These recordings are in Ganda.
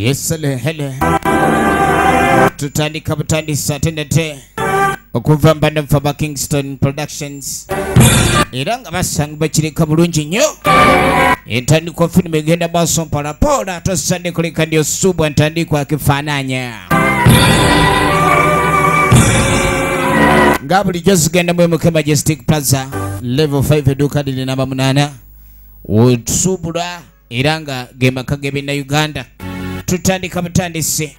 Yes, tutandika butandisa tendete okuva mbanda ba Kingston Productions era nga basangibwa Kireka bulungi nnyo. Entandikwa firimu egenda maaso mpolampola, tosande kuleka ndio subwa ntandikwa kifaananya nga bulijjo zigenda mu MK Majestic Plaza level 5 edduuka liri namba 8 wetusuubula era nga ge maka g'Ebannayuganda. Tutandika butandisi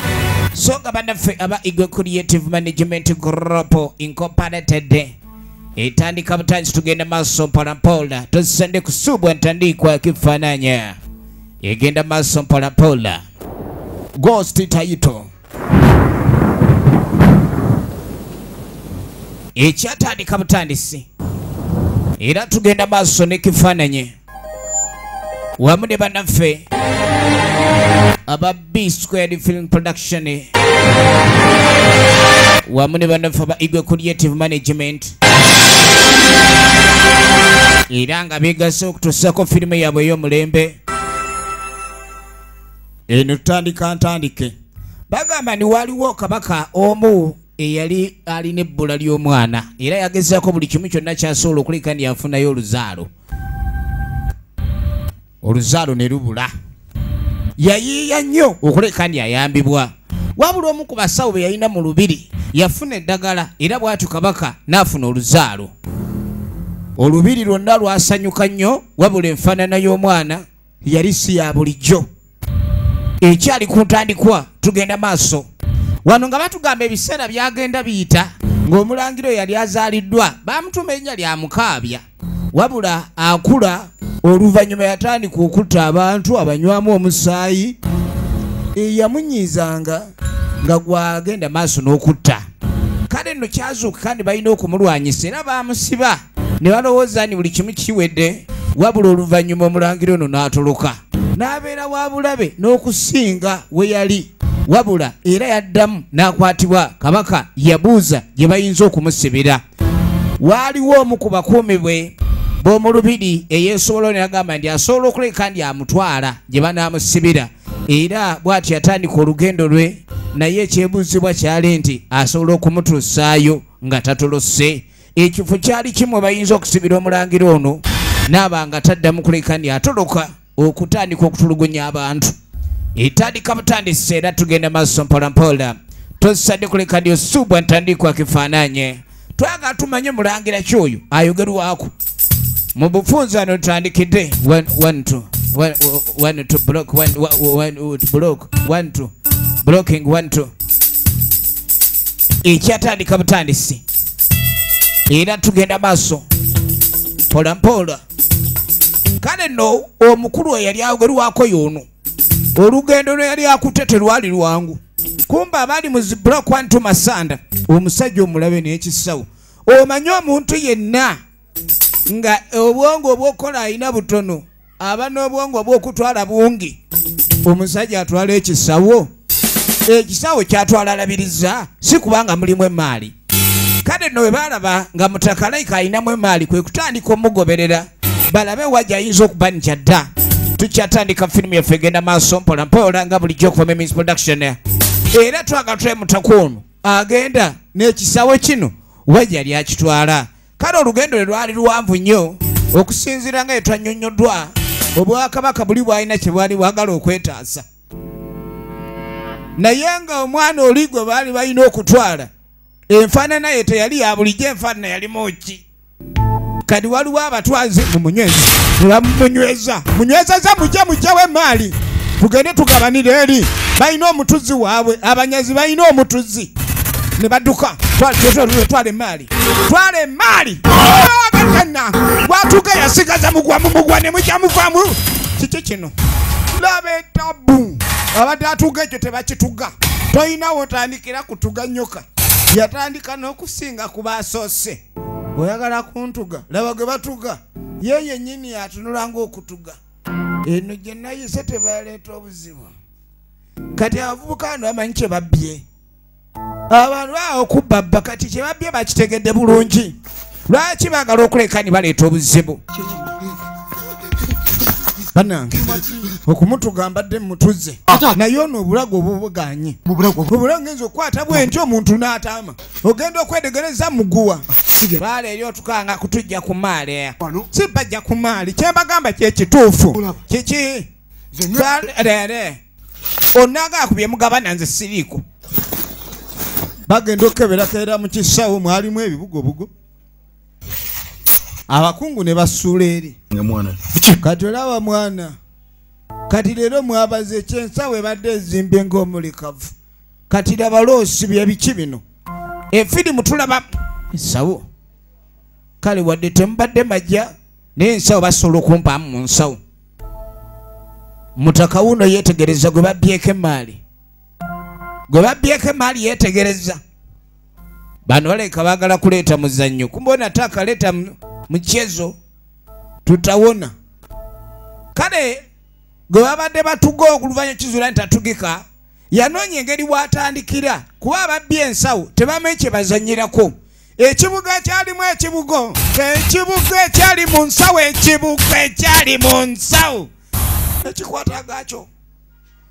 so nga bannaffe aba Igwe Creative Management Group Incorporated etandika butandisi, tugenda maaso mpolampola, tosande kusubwa ntandikwa kifaananya egenda maaso mpolampola. Ghost Title ekyatandika butandisi era tugenda maaso n'ekifaananyi wamu ne bannaffe aba B Squared Film Production wamu ne bannaffe aba Igwe Creative Management era nga beegasse okutuusaako firimu yaabwe ey'omulembe. Eno tutandika ntandike. Bagamba ni waliwo kabaka omu eyali alina ebbula ly'omwana era yagezaako buli kimu kyonna ky'asobola okuleka nti yafunayo oluzaalo, oluzaalo ne lubula. Yayiiya nnyo okuleka nti ayambibwa, wabula omu ku basawo be yalina mu lubiri yafuna eddagala era bw'atyo kabaka n'afuna oluzaalo. Olubiri lwonna lwasanyuka nnyo, wabula enfaanana y'omwana yali si ya bulijjo. Ekyali ku ntandikwa, tugenda maaso wano nga batugamba ebiseera byagenda biyita ng'omulangira yali azaaliddwa baamutuma erinnya lya Mukaabya, wabula akula oluvannyuma yatandika okutta abantu abanywamu omusaayi eyamunyiizanga nga gwagenda maaso n'okutta. Kale nno kyazuuka kandi balina okumulwanyisa era baamusiba ne balowooza nti buli kimu kiwedde, wabula oluvannyuma omulangira ono n'atoloka n'abeera wa bulabe n'okusinga we yali, wabula era yaddamu n'akwatibwa. Kabaka yabuuza gye bayinza okumusibira. Waaliwo omu ku bakuumi bwe b'omu lubiri eyeesobola n'agamba nti asobola okuleka nti amutwala gye banaamusibira, era bw'atyo yatandika olugendo lwe, naye ekyebuuzibwa kyali nti asobola okumutuusaayo nga tatolose. Ekifo kyali kimwe bayinza okusibira omulangira ono n'aba nga taddamu kuleka nti atoloka okutandika okutulugunya abantu. Etandika butandisi era tugenda maaso mpolampola, tosadde kuleka nti osubwa ntandikwa kifaananye. Twagala tumanye mulangira ki oyo ayogerwako mu bufunzano. Tutandikidde 1 2 1 1 2 block 1 1 block 1 2 blocking 1 2. Ekyatandika butandisi era tugenda maaso mpolampola. Kale nno omukulu eyali ayogerwako y'ono, olugendo lwe yali akutte terwali lwangu. Kumbe abali mu zi block 1 2 masanda, omusajja omulabe n'ekisawo. Omanyi omuntu yenna nga obwongo obw'okukola alina butono, aba n'obwongo obw'okutwala bungi. Omusajja atwala ekisawo, ekisawo kyatwala alabiriza, si kubanga mulimu emaali. Kale nno bwe baalaba nga mutakalayika alinamu emaali, kwe kutandika omugoberera balabe wajja ayinza okuba nti adda. Tukyatandika firimu yaffe egenda maaso mpola mpola nga bulijjo okuva Memis Production, era twagala tulabe mutaka ono agenda n'ekisawo kino wajja lyakitwala. Kale olugendo lwe lwali luwanvu nnyo okusinziira nga yetwannyonnyoddwa obwakabaka buli bwalina kye bwali bwagala okwetaasa, naye nga omwana oli gwe baali balina okutwala enfaanana ye teyali ya bulijjo, enfaanana yalimu ki? Kati waliwo abatwazi mumunyweza ne bamunyweza, munywezeza mujje mujjewo emaali tugende tugabanire eri. Balina omutuzi waabwe, abanyazi balina omutuzi, ne badduka. Twala emaali, twala emaali. Agatana bwatuga yasigaza mugwa mu mugwa ne mujja muvaamu. Kiki kino? Laba etabu, abadde atuga ekyo tebakituga, tolinawo otandikira kutuga nnyoka. Yatandika n'okusinga ku basoose. Oyagala kuntuga, laba gwe batuga, ye yennyini atunula ng'okutuga. Eno gye nayise tebaleeta obuzibu. Kati abavubuka bano bamanyi kye babbye, abantu awo okubbabba kati kye babbye bakitegedde bulungi. Lwaki baagala okuleka ni baleeta obuzibu? Banange okumutuga mbadde mutuze naye ono obulago obubuganye obulago ngenza okukwata bwe ntyo omuntu n'ataama ogenda okwedegereza muguwa baale eri otukanga kutujja ku maali si bajja ku maali kyembagamba kyekituufu kiki onaga akubye mugabana nze siriiko bagenda okukeberakeera mu kisawo mwalimu ebibugobugo abakungu ne basuula eri kati olaba mwana kati leero mwabaze ekyensawo ebadde ezimbye ng'omulikavu kati laba loosi bye biki bino efirimu tulaba ensawo kale wadde temubadde majja naye ensawo basobola okumpaamu mu nsawo mutaka wuno yeetegereza gwe babbyeko emaali gwe babbyeko emaali yeetegereza bano baleka baagala kuleeta muzannyo kumbe ona taakaleeta mchezo tutawona kale gwe babadde batuga okuluvanya kizuula nti atugika yanoonya engeri bw'atandikira kuba ababbye ensawo tebamanyi kye bazannyirako ekibuga ekyalimu ekibugo ekibuga ekyali mu nsawo ekibuga ekyali mu nsawo ekikwata gaakyo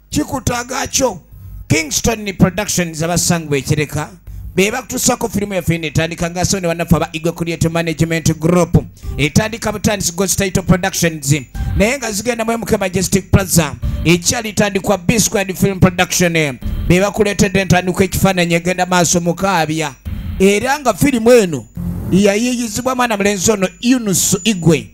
kikuta gaakyo Kingston Productions abasangwa ekireka be bakutusako firimu yaffe eno etandika nga so ne bannaffe aba Eagle Creative Management Group etandika butandisi Ghost Title Productions naye nga zigenda mu MK Majestic Plaza ekyali tandikwa B Squared Film Production be bakuleetedde entandikwa ekifaananyi egenda maaso mukaabya era nga firimu eno yayiiyizibwa mwana mulenzi ono Yunus Igwe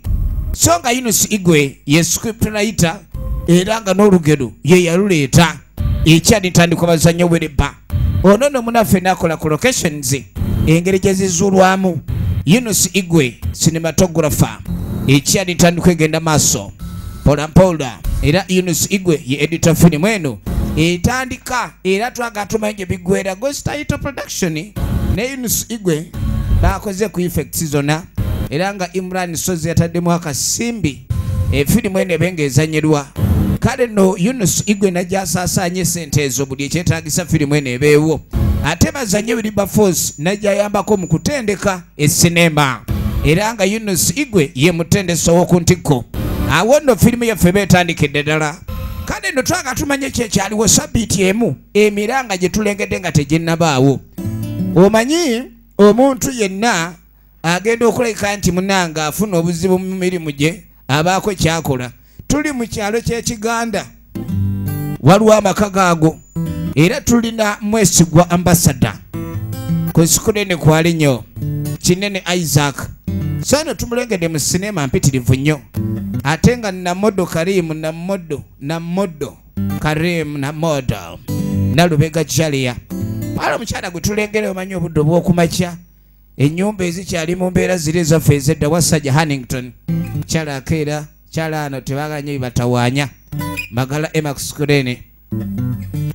so nga Yunus Igwe ye script writer era nga n'olugero ye yaluleeta ekyali tandikwa bazannyo wereba ono nno munaffe n'akola ku locations engeri gye zizuulwamu Yunus Igwe cinematographer ekyali tandikwa egenda maaso mpola mpola era Yunus Igwe ye editor firimu eno etandika era twagala tumanye gye biggwera Ghost Title Production ne Yunus Igwe bakoze ku effects zonna era nga Imran Sozi yataddemu akasimbi efirimu eno ebe ng'ezannyirwa kale nno Yunus Igwe najja asaasaanye ssente ezo buli ekyetaagisa firimu eno ebeewo ate bazanye Wilberforce najja ayambako mu kutendeka essinema era nga Yunus Igwe ye mutendesi ow'oku ntikko awo nno firimu yaffe eba etandikidde ddala kale nno twagala tumanye ki ekyaliwo sabbiiti emu emiranga gye tulengedde nga teginnabaawo omanyi omuntu yenna agenda okuleka nti munnange afuna obuzibu mu mirimu gye abaako kyakola tuli mu kyalo ky'Ekiganda waliwo amaka gaago era tulina Mwesigwa ambasada ku nsikunene kwali nnyo Kinene Isaac so eno tumulengedde mu sinema mpitirivu nnyo ate nga Namodo Karim Namodo Karim Namodo Nalubega Jalia pala omukyala gwe tulengere omanyi obudde obw'okumakya ennyumba ezikyali mu mbeera ziri ezaffe ez'edda Wasajja Hannington kyala akeera kyala ano tebaagala nnyo bibatawaanya Magala Emax Kurene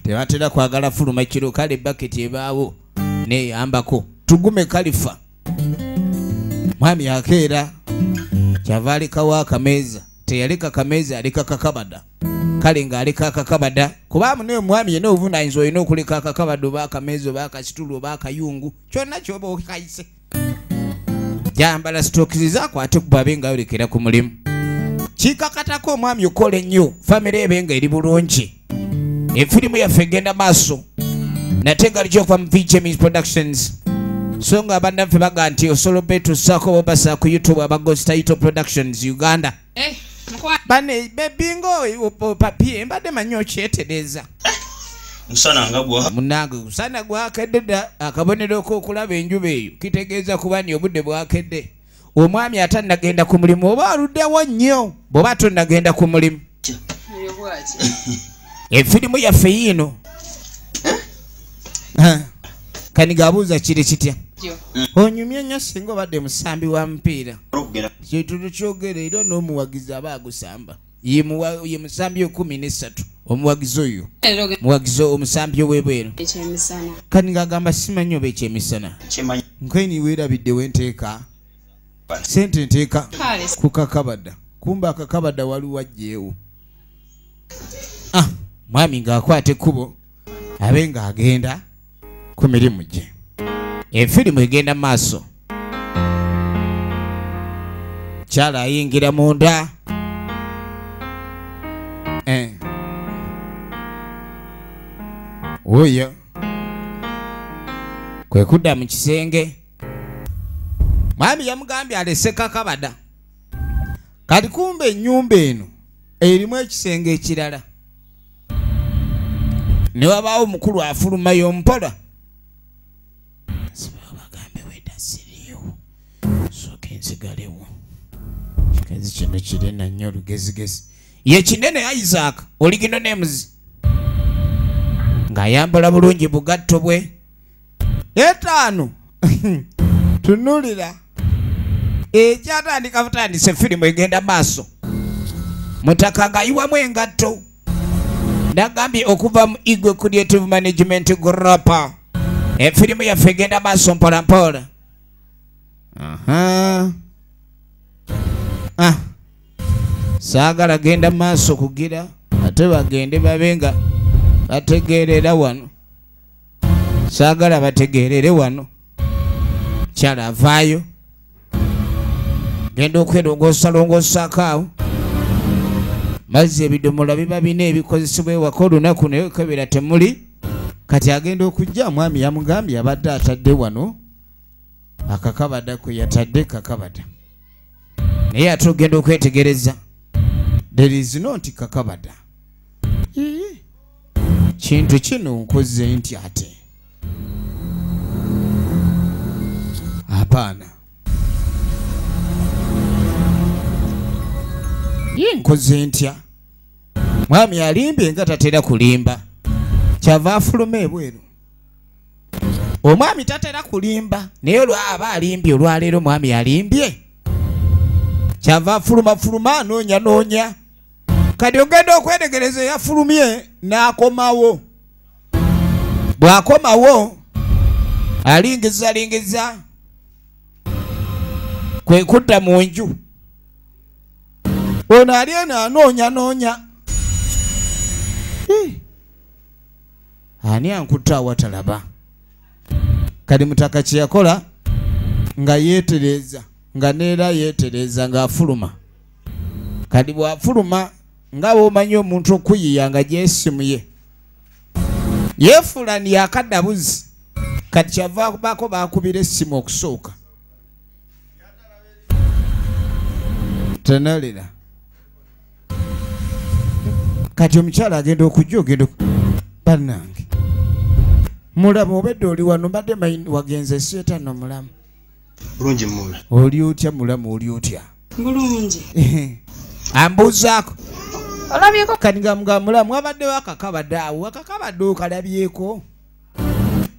tebatera kwagala fuluma kiro kale baketi ebaawo neeyambako tugume Kalifa mwami akeera kyava alekawo akameeza teyaleka kameeza aleka kakabada kale ng'aleka akakabada kuba muno omwami yenna obuvunaanyizibwa olina okuleka akakabada oba akameeza oba akasitulu oba akayungu kyonna ky'oba okayise gyambala sitookisi zaakwate kuba abe ng'ayolekera ku mulimu kikakatako omwami okola ennyo famire ebe nga eri bulungi efirimu yaffe egenda maaso nate nga lijja okuva mu VJ Productions so nga bannaffe baga nti osobola obeetuusaako oba ku YouTube aba Ghost Title Productions Uganda bane bebingo papie mbadde manyi okyetereeza musana nga gwa munange musana gwakedde dda akabonero k'okulaba enjuba eyo kitegeeza kuba ni obudde bwakedde omwami atannagenda ku mulimu oba aluddewo nnyo bw'oba tonnagenda ku mulimu efirimu yaffe yiino kaniga abuuza kiri kitya onyumye nnyo singa obadde musambi wa mupiira kintu kyogera era n'omuwagizi aba agusamba ye musambi 13 omuwagizi oyo muwagizi omusambi ow'ebweru kaniga agamba simanyi oba ekyemisana nkweni weerabidde wenteeka sente nteeka ku kakabada kumba akakabada waliwo ajjeewo mwami ng'akwata ekkubo abe ng'agenda ku mirimu gye efirimu egenda maaso kyala ayingira munda Oyo kwe kudda mu kisenge. Mwami yamugambye alese kakabada. Kati kumbe ennyumba eno erimu ekisenge ekirala. Ne wabaawo omukulu afulumayo mpola. Bagambe weda siriiwo. Sooka nsigalewo. Kikazi kino kirena nnyo olugezigezi. Ye kinene Isaac oligino names. Ng'ayambala bulungi bugatto bwe. 5 tunulira. Ekyatandika butandise firimu egenda maaso. Mutaka ng'ayiwamu engatto. Nagambye okuva mu Igwe Creative Management Group. Efirimu yaffe egenda maaso mpola mpola. Saagala genda maaso kugira ate bagende babe nga bategeerera wano. Saagala bategeerere wano. Kyala avaayo. Genda okwerongoosalongoosaako awo. Mazzi ebidomola biba bina ebikozesebwa ewaka olunaku naye kebera temuli. Kati agenda okujja mwami yamugambye abadde atadde wano akakabada kwe yatadde kakabada. Naye ate ogenda okwetegereza. There is not kakabada. Kintu kino nkoze nti ate. Hapana. Ye nkoze ntya. Mwami alimbye nga tatera kulimba. Kyava afuluma ebweru. Omwami tatera kulimba. Naye aba alimbye olwaleero mwami alimbye. Kyava afuluma fuluma anoonya noonya. Kati ogenda okwetegereza yafulumye n'akomawo. Bw'akomawo alingiza alingiza kwe kudda mu nju. Ono ali eno anoonya noonya. Ani ankutta awatalaba. Kati mutaka kye yakola nga yeetereza nga neera yeetereza ng'afuluma. Kati bw'afuluma nga bw'omanyi omuntu okuyiya nga gy'essimu ye. Yeefuula ni yakaddabuzi. Kati kyava baako baakubira essimu okusooka. Tenalira. Kati omukyala agenda okujja ogenda bannange. Mulamu obedde oli wano mbadde wagenze seeta mulamu. Bulungi mula. Oli otya mulamu oli otya? Bulungi. Ambuuzaako. Olabyeko? Kati nga mulamu abaddewo akakabadde awo akakabadde okalabyeko.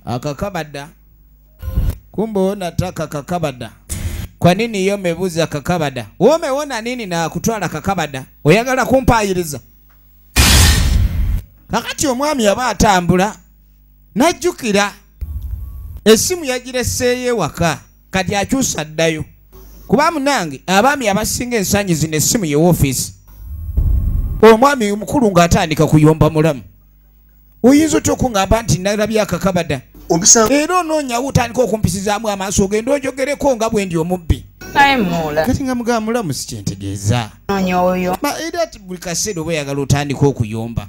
Akakabadda. Kumbe onataka kakabadda. Kwa nini yo mebuuza kakabadda? Womewona nini na kutwala kakabadda? Oyagala kumpaayiriza. Kakati omwami aba atambula najjukira essimu yagireseeyo ewaka kati akyusa ddayo. Kuba munange abaami abasinga ensangi zino essimu ye woofiisi. Omwami omukulu ng'atandika kuyomba mulamu. Oyinza otya okungamba nti nalabye akakabada? Era onoonyawo otandika okumpisizaamu amaaso ogenda onjogereko nga bwe ndi omubbi. Kati nga mugamba mulamu si kyentegeeza. Era buli kaseera oba oyagala otandika okuyomba.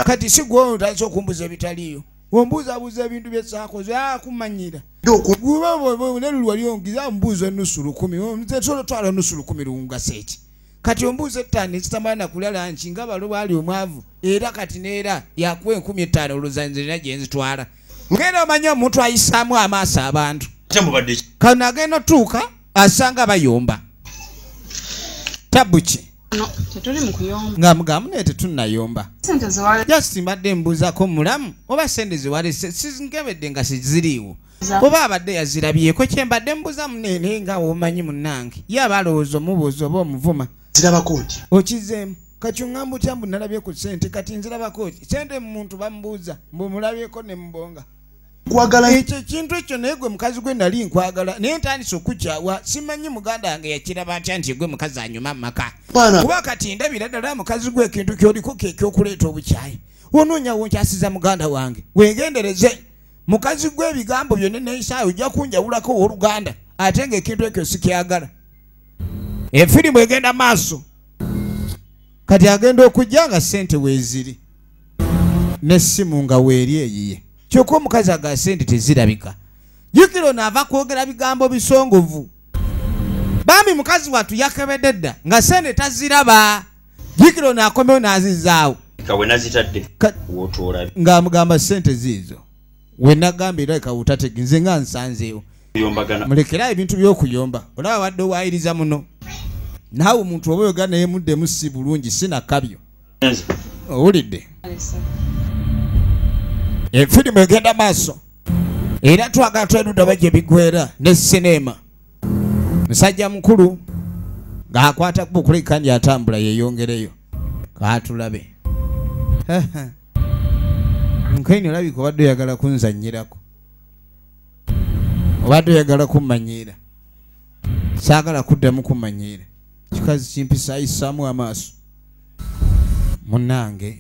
Kati si gwe otandise okumbuza ebitaliiyo. Ombuuzabuuza ebintu bye saakoze akumanyira. Ne wali ongiza mbuuza 1,000. Nze twala 1,000 lungase eki. Kati ombuuza 5 ezitamala kulya nki nga balo baali omwavu. Era kati neera yakuwa 5,000 olowooza nze nina gye nzitwala. Ngenda omanye omuntu ayisaamu amaaso abantu. Kano agenda otuuka asanga bayomba. Tabuki. Tetuli mu kuyomba. Nga mugamu naye tetunnayomba. Just mbadde mbuuzaako mulamu oba ssente zewalese sinkebedde nga siziriiwo. Oba abadde yazirabyeko kye mbadde mbuuza munene nga womanyi munnange. Ye aba alowooza omubuuza oba omuvuma. Zirabako ki? Okizeemu. Kati oŋŋamba otya mbu nalabye ku ssente kati nzirabako ki? Ssente muntu bamubuuza mbu mulabyeko ne mubonga. Nkwagala ekyo ekintu ekyo naye gwe mukazi gwe nali nkwagala naye ntandise okukyawa simanyi muganda wange yakiraba atya nti gwe mukazi anyuma mu maka. Kuba kati ndabira ddala mukazi gwe ekintu ky'oliko ke ekyokuleeta obukyayi. Onoonyawo nkyasiza muganda wange weegendereze mukazi gwe ebigambo byonna neeyisaayo ojja kunjawulako owooluganda ate ng'ekintu ekyo sikyagala. Efirimu egenda maaso. Kati agenda okujja nga ssente weeziri n'essimu nga weeri eyiye, kyokka omukazi aga ssente tezirabika. Jjukira ono ava kwogera bigambo bisongovu. Bambi mukazi wattu yakebedde dda nga ssente taziraba. Jjukira ono akomewo n'azizaawo ng'amugamba ssente ziizo we nagamba era kawutatege nze nga nsanzeewo. Mulekera ebintu by'okuyomba, olaba wadde owaayiriza muno naawe omuntu oba oyogera naye muddemu si bulungi sinakabyo. Owulidde efirimu egenda maaso era twagala twedudaba gye bigwera ne sinema. Musajja mukulu ng'akwata kubukuleka kandi atambula yeeyongereyo. Kaatulabe nkaini olabika obadde oyagala kunzannyirako, obadde oyagala kummanyiira. Saagala kuddamu kummanyiira. Kikazi kimpisa ayisaamu amaaso munnange.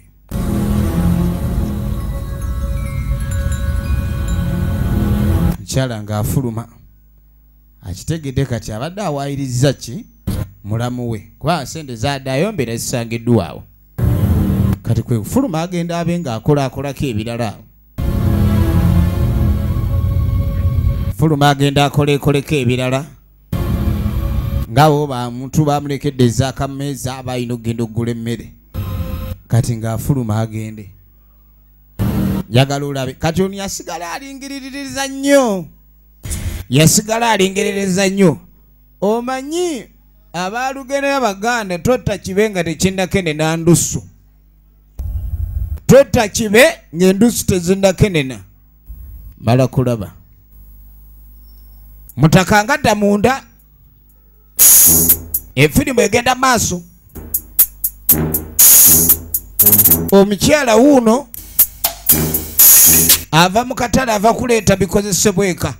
Mukyala ng'afuluma akitegedde kati abadde awaayiriza ki mulamu we, kuba ssente zaddayo mbeera zisangiddwa awo. Kati kwe kufuluma agenda abe ng'akolaakolako ebirala awo. Fuluma agenda akoleekoleko ebirala nga bo bamuntu bamulekedde ez'akameeza aba alina okugenda okugula emmere. Kati ng'afuluma agende njagala olabe. Kati ono yasigala alingiriririza nnyo, yasigala alingiriririza nnyo. Omanyi abaalugendo Abaganda totta kibe nga tekinnakenena ndusu, totta kibe ng'endusu tezinnakenena. Mala kulaba mutaka ngadda munda, efirimu egenda maaso. Omukyala wuuno ava mu katale ava kuleeta bikozesebwa eka,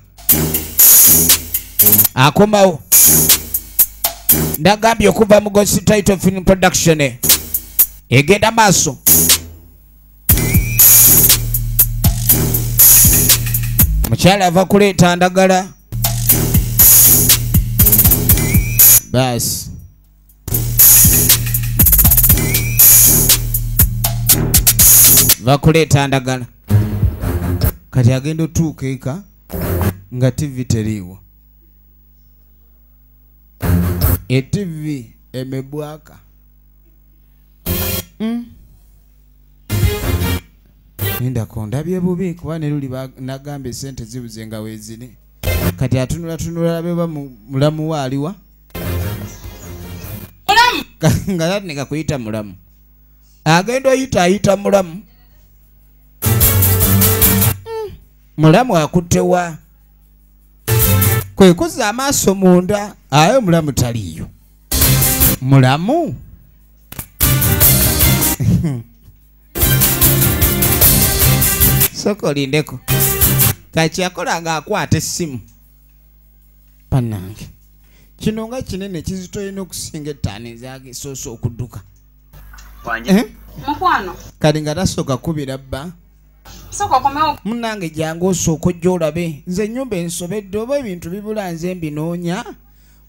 akomawo. Ndagambye okuva mu Ghost Title Film Production egenda maaso. Mukyala ava kuleeta ndagala. Basi vakuleeta ndagala. Kati agenda otuuka eka nga TV teriiwo. E-TV emebwaka. Nindako ndabye bubi kuba ne luli nagamba essente zibuze nga weeziri. Kati atunula alabe oba mulamu we aliwa. Nga tatandika kuyita mulamu. Agenda oyita ayita mulamu. Mulamu akuttewa. Kwe kuzza amaaso munda, aye mulamu taliiyo. Mulamu sooka olindeko. Kati yakola ng'akwata essimu. Bannange kino nga kinene kizitoye n'okusinga ettaano ezasoose okudduka. Mukwano. Kati nga tasooka kubira bba. Munnange jangu osooka ojja olabe nze ennyumba ensobedde oba ebintu bibula nze mbinoonya.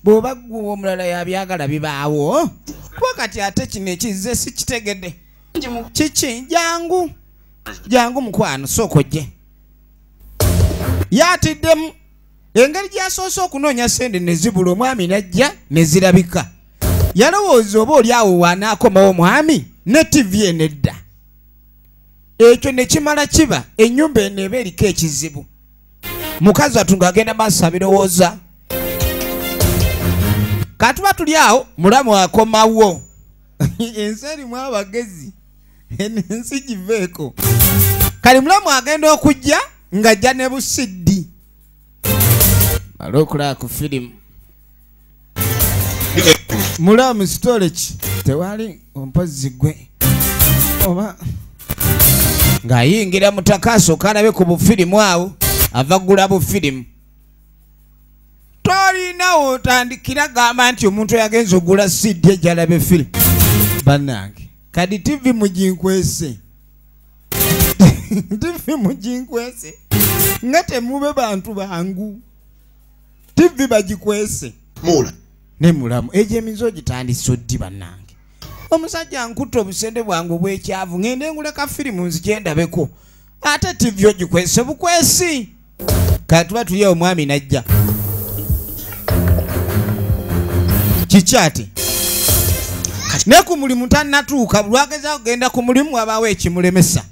Bw'oba ggwe omulala yabyagala bibaawo. Kuba kati ate kino ekizze sikitegedde. Kiki jangu jangu mukwano sooka ojje. Yatiddemu engeri gy'asoose okunoonya ssente ne zibula omwami n'ajja ne zirabika. Yalowooza oba oli awo w'anaakomawo omwami ne TV eno edda. Ekyo ne kimala kiba ennyumba eno eba eriko ekizibu. Mukazi wattu ng'agenda maaso abirowooza. Katuba tuli awo mulamu akomawo. Ensi erimu abagezi, eno ensi giveeko. Kali mulamu agenda okujja ng'ajja ne busiddi. Mala okulaba ku firimu. Mulamu sitole ki? Tewali ompozi gwe oba ng'ayingira mutaka asooka alabe ku bufirimu awo ava gula bufirimu. Tolina otandikira gamba nti omuntu yagenza ogula CD ejja alabe firimu. Bannange kati TV muginkwese. TV muginkwese nga temube bantu bangu. TV bagikwese. Mula ne mulamu egyo emizo gitandise oddi bannange. Omusajja nkutta obusente bwange obwekyavu ngende ngule ka firimu nzije ndabeko. Ate TV ogikwese bukwesi. Katuba tuye omwami najja. Kikyati. Ne ku mulimu tannatuuka lwageza kugenda ku mulimu wabaawo ekimulemesa.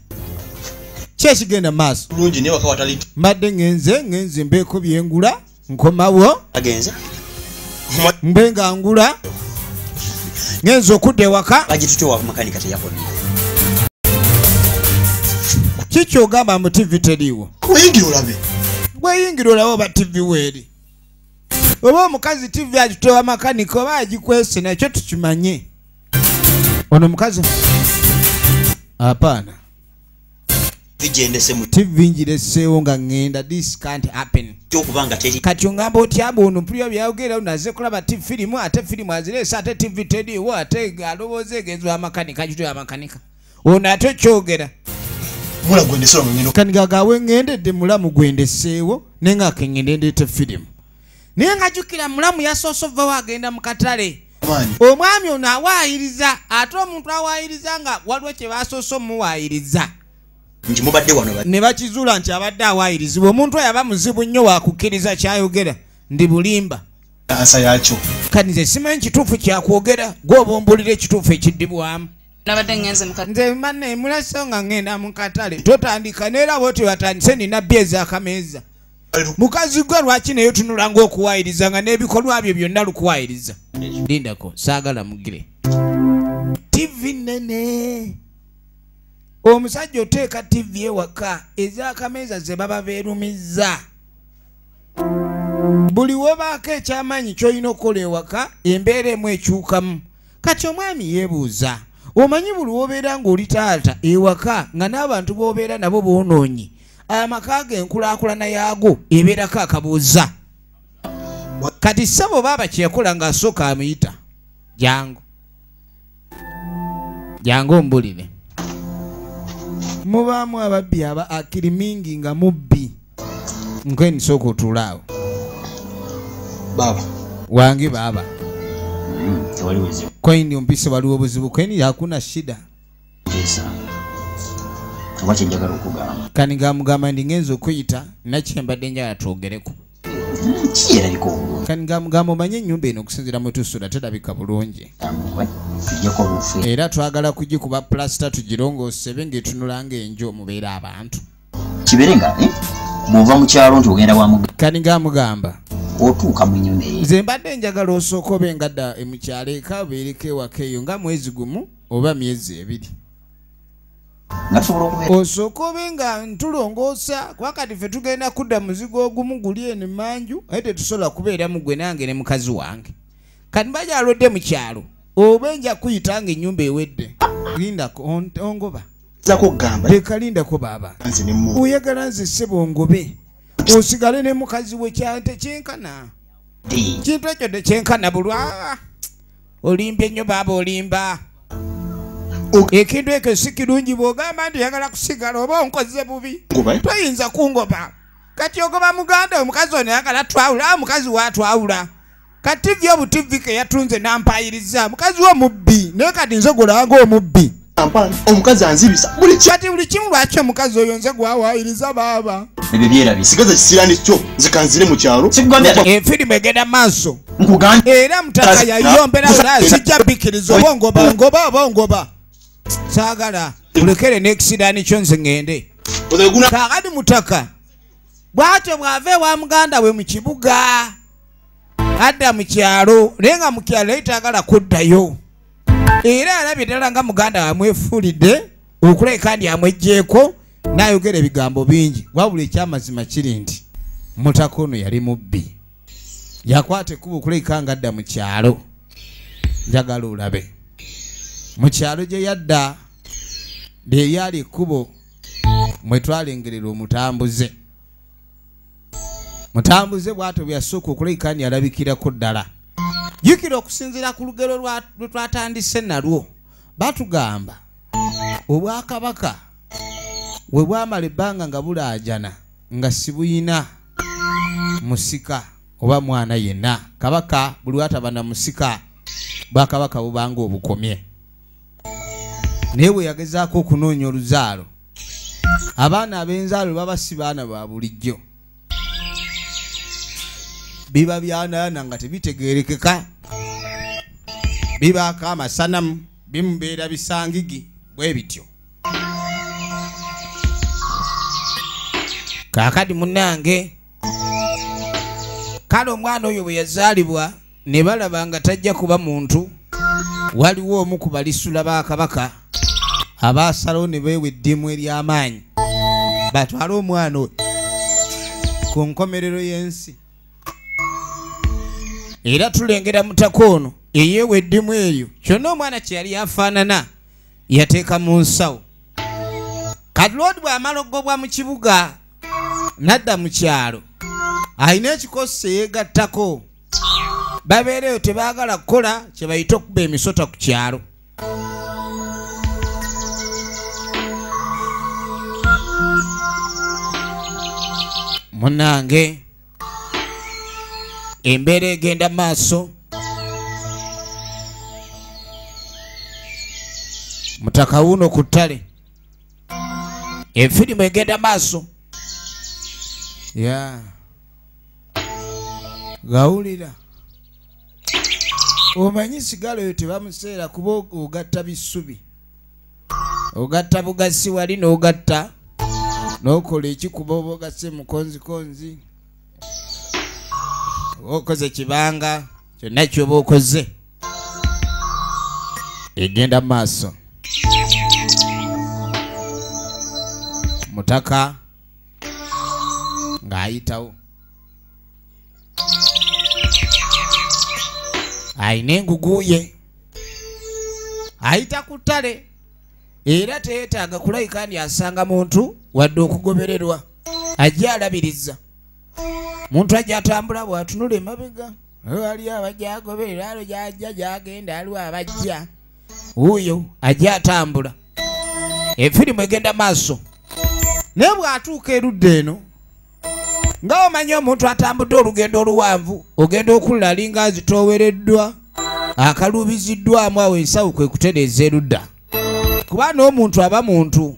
Ki ekigenda maaso? Bulungi naye waka watali. Mbadde ngenze mbeeko byengula nkomawo. Agenze. Mbe nga ngula. Ngenze okudda ewaka. Bagitutte wa makanika teyakomye. Kiki ogamba mu TV teriiwo? Weyingira olabe. Weyingira olabe oba TV weeri. Oba omukazi TV agitutte makanika oba agikwese nakyo tukimanye. Ono mukazi hapana. TV ngireseewo nga ngenda, this can't happen. Kati ongamba otya ono mpulira byayogera naze kulaba TV firimu ate firimu azireese ate TV teriiwo ate alowooza egenzwa amakanika agitutte amakanika. Ono ate kyogera. Kanika gawe ngendedde mulamu gwendeseewo naye nga kengende ndeete firimu. Naye ngajjukira mulamu yasoose ovaawo agenda mu katale. Omwami ono awaayiriza ate omuntu awaayiriza nga waliwo kye basoose omuwaayiriza. Ne bakizuula nti abadde awaayirizibwa. Omuntu oyo aba muzibu nnyo wakukkiriza kyayogera ndi bulimba. Kati nze simanyi kituufu kyakwogera gw'oba ombulira ekituufu ekiddibwamu. Nze manne mulaso nga ngenda mu katale totandika neera bw'otyo batandise nina bbi ez'akameeza. Mukazi gwe lwaki naye otunula ng'okuwaayiriza nga n'ebikolwa byo byonna lukuwaayiriza. Lindako saagala mugire. TV nnene. Omusajja oteeka TV ewaka ez'akameeza ze baba beerumizza. Buli wobaako ekyamaanyi ky'olina okukola ewaka embeera emu ekyukamu. Kati omwami yeebuuza, omanyi buli wobeera ng'oli taata ewaka nga n'abantu b'obeera nabo boonoonyi, amaka ge enkulaakulana yaago ebeerako akabuuza. Kati ssebo baaba kye yakola ng'asooka amuyita, jangu jangu ombulire. Mubaamu ababbi aba akirimingi nga mubbi. Nkwe nsooka otuula awo. Baaba. Wange baaba. Kweni ompise waliwo obuzibu kweni hakuna shida. Kani ngamugamba ndi ngenze okuyita nakyembadde njagala twogereko. Kani ngamugamba omanye ennyumba eno okusinziira mwe tusula terabika bulungi. Era twagala kugikuba pulasita tugirongoose ebe ng'etunula ng'enju omubeera abantu. Kibeere nga bw'ova mu kyalo nti ogenda wa muganda. Kani ngamugamba otuuka mu nnyumba eyo. Nze mbadde njagala osooka obe nga dda mu kyalo eka obeereko ewaka eyo nga mwezi gumu oba myezi ebiri. Osooka obe nga ntulongoosa kuba kati ffe tugenda kudda muzigo ogumu guli eno emmanju aye tetusobola kubeeramu gwe nange ne mukazi wange. Kati mbaja alodde mu kyalo oba nja kuyita ng'ennyumba ewedde. Lindako ongoba. Leka lindako baaba. Oyagala nze ssebo ongobe. Osigale ne mukazi we tekyenkana. Kintu ekyo tekyenkana bulwa. Olimbye nnyo baaba olimba. Ekintu ekyo si kirungi bw'ogamba nti oyagala kusigala oba onkoze bubi. Toyinza kungoba. Kati ogoba muganda omukazi ono ayagala twawula, omukazi waatwawula. Kati TV obu TV ke yatunze n'ampayiriza. Mukazi wo mubbi naye kati nze gw'olaba omubbi. Omukazi anzibisa. Kati buli kimu lwaki omukazi oyo nze gwawaayiriza baaba. Ebyo byerabise. Sigaza kisiraani kyo nze kanzire mu kyalo. Efirimu egenda maaso. Era mutaka yayombera sijja bikkiriza oba ongoba ngoba oba ongoba. Saagala mulekere n'ekisiraani kyo nze ŋŋende. Kaakati mutaka bw'atyo bw'ava ewa muganda we mu kibuga adda mu kyalo naye nga mu kyalo naye taagala kuddayo. Era alabye ddala nga muganda amwefuulidde okuleka ndi amweggyeko n'ayogera ebigambo bingi. Wabula ekyamazima kiri nti mutaka ono yali mubbi. Yakwata ekkubo okuleka nga adda mu kyalo. Njagala olabe. Mu kyalo gye yadda lye lyali ekkubo mwe twalengerera omutambuze. Mutambuze bw'atyo bwe yasooka okuleka ndi alabikirako ddala. Jjukira okusinziira ku lugero lwe twatandise nalwo, batugamba obwakabaka we bwamala ebbanga nga bulaajana nga sibuyina musika oba mwana yenna. Kabaka buli lw'ataba na musika bwakabaka bubanga obukomye. Naye bwe yagezaako okunoonya oluzaalo, abaana ab'enzaalo baba si baana ba bulijjo, biba byanaana nga tebitegeerekeka, bibaako amasanamu, bimubeera bisangigi bwe bityo. Kaakati munnange, kale omwana oyo bwe yazaalibwa ne balaba nga tajja kuba muntu. Waliwo omu ku balisula ba kabaka abaasalawo ne beewa eddimu ery'amaanyi batwale omwana oyo ku nkomerero y'ensi. Era tulengera mutaka ono eyeewa eddimu eryo, kyonna omwana kye yali afaanana yateeka mu nsawo. Kati Lord bw'amala okugobwa mu kibuga n'adda mu kyalo, alina ekikosi kye yeegattako. Babeereyo tebaagala kukola kye bayita okuba emisota ku kyalo. Munnange, embeera egenda maaso. Mutaka wuno ku ttale, efirimu egenda maaso. Ya gawulira, omanyi sigala oyo tebamuseera kuba ogatta bisubi, ogatta bugasi wali n'ogatta n'okola ekikuba oba ogasse mukonzikonzi, oba okoze kibanga kyonna kyoba okoze, egenda maaso. Mutaka ng'ayitawo ayina engugu ye, ayita ku ttale, era teyeetaaga kulayika ndi asanga muntu wadde okugobererwa, ajja alabiriza. Muntu ajja atambula bw'atunula emabega, waliyo abajja agoberera, alo gy'ajja gy'agenda aliwo abajja, wuuyo ajja atambula. Efirimu egenda maaso. Naye bw'atuuka erudda eno, nga omanyi omuntu atambudde olugendo oluwanvu, ogenda okulula alinga azitoowereddwa, akaluubiziddwamu awo ensawo kwe kutereeza erudda. Kuba n'omuntu aba muntu,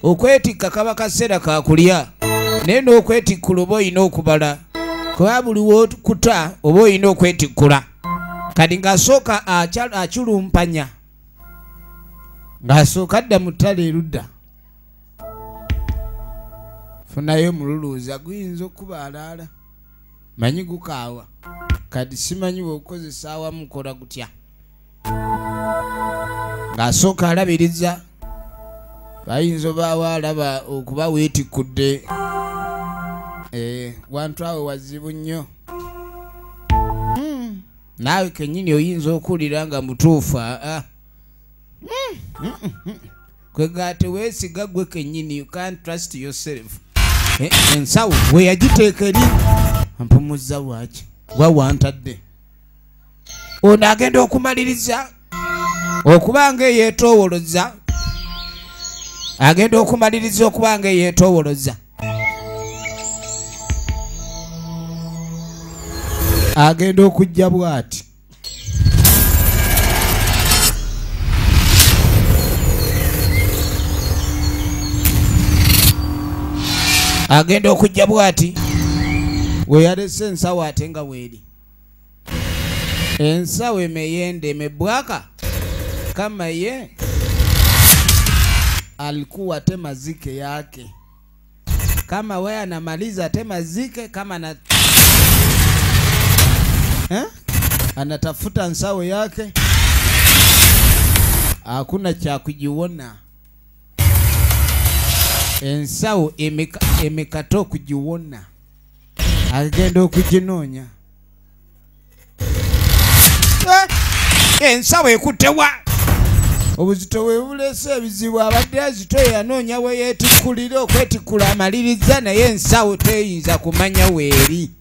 okwetikka kaba kaseera ka kulya, naye n'okwetikkula oba olina okubala, kuba buli w'okuta oba olina okwetikkula. Kati ng'asooka akulumpanya, ng'asooka adda mu ttale erudda, funayo omululuuza guyinza okuba alaala, manyi gukaawa, kati simanyi bw'okukozesa awamu kola gutya. Ng'asooka alabiriza, bayinza obaawo alaba okuba weetikkudde. Wantu awo wazibu nnyo. Naawe kennyini oyinza okuwulira nga mutuufu. Kwega teweesiga gwe kennyini, you can't trust yourself. Ensawo we yagiteeka eri mpumuzza lwaki gwa wantadde. Ono agenda okumaliriza okuba nga eyeetoowoloza, agenda okumaliriza okuba nga eyeetoowoloza, agenda okujja bw'ati. Agenda okujja bw'ati we yalese ensawo ate nga weeri. Ensawo emeyende emebwaka kama ye alikuwa tema zike yake, kama wewe anamaliza tema zike kama na anatafuta nsawo yake, hakuna cha kujiona. Ensawo emekato kujiona, agenda okujinoonya. Ensawo ekuttewa obuzito bwe buleese ebizibu, abadde azito yanoonya we yeetikkulira okwetikkula amaliriza, naye ensawo teyinza kumanya weeri.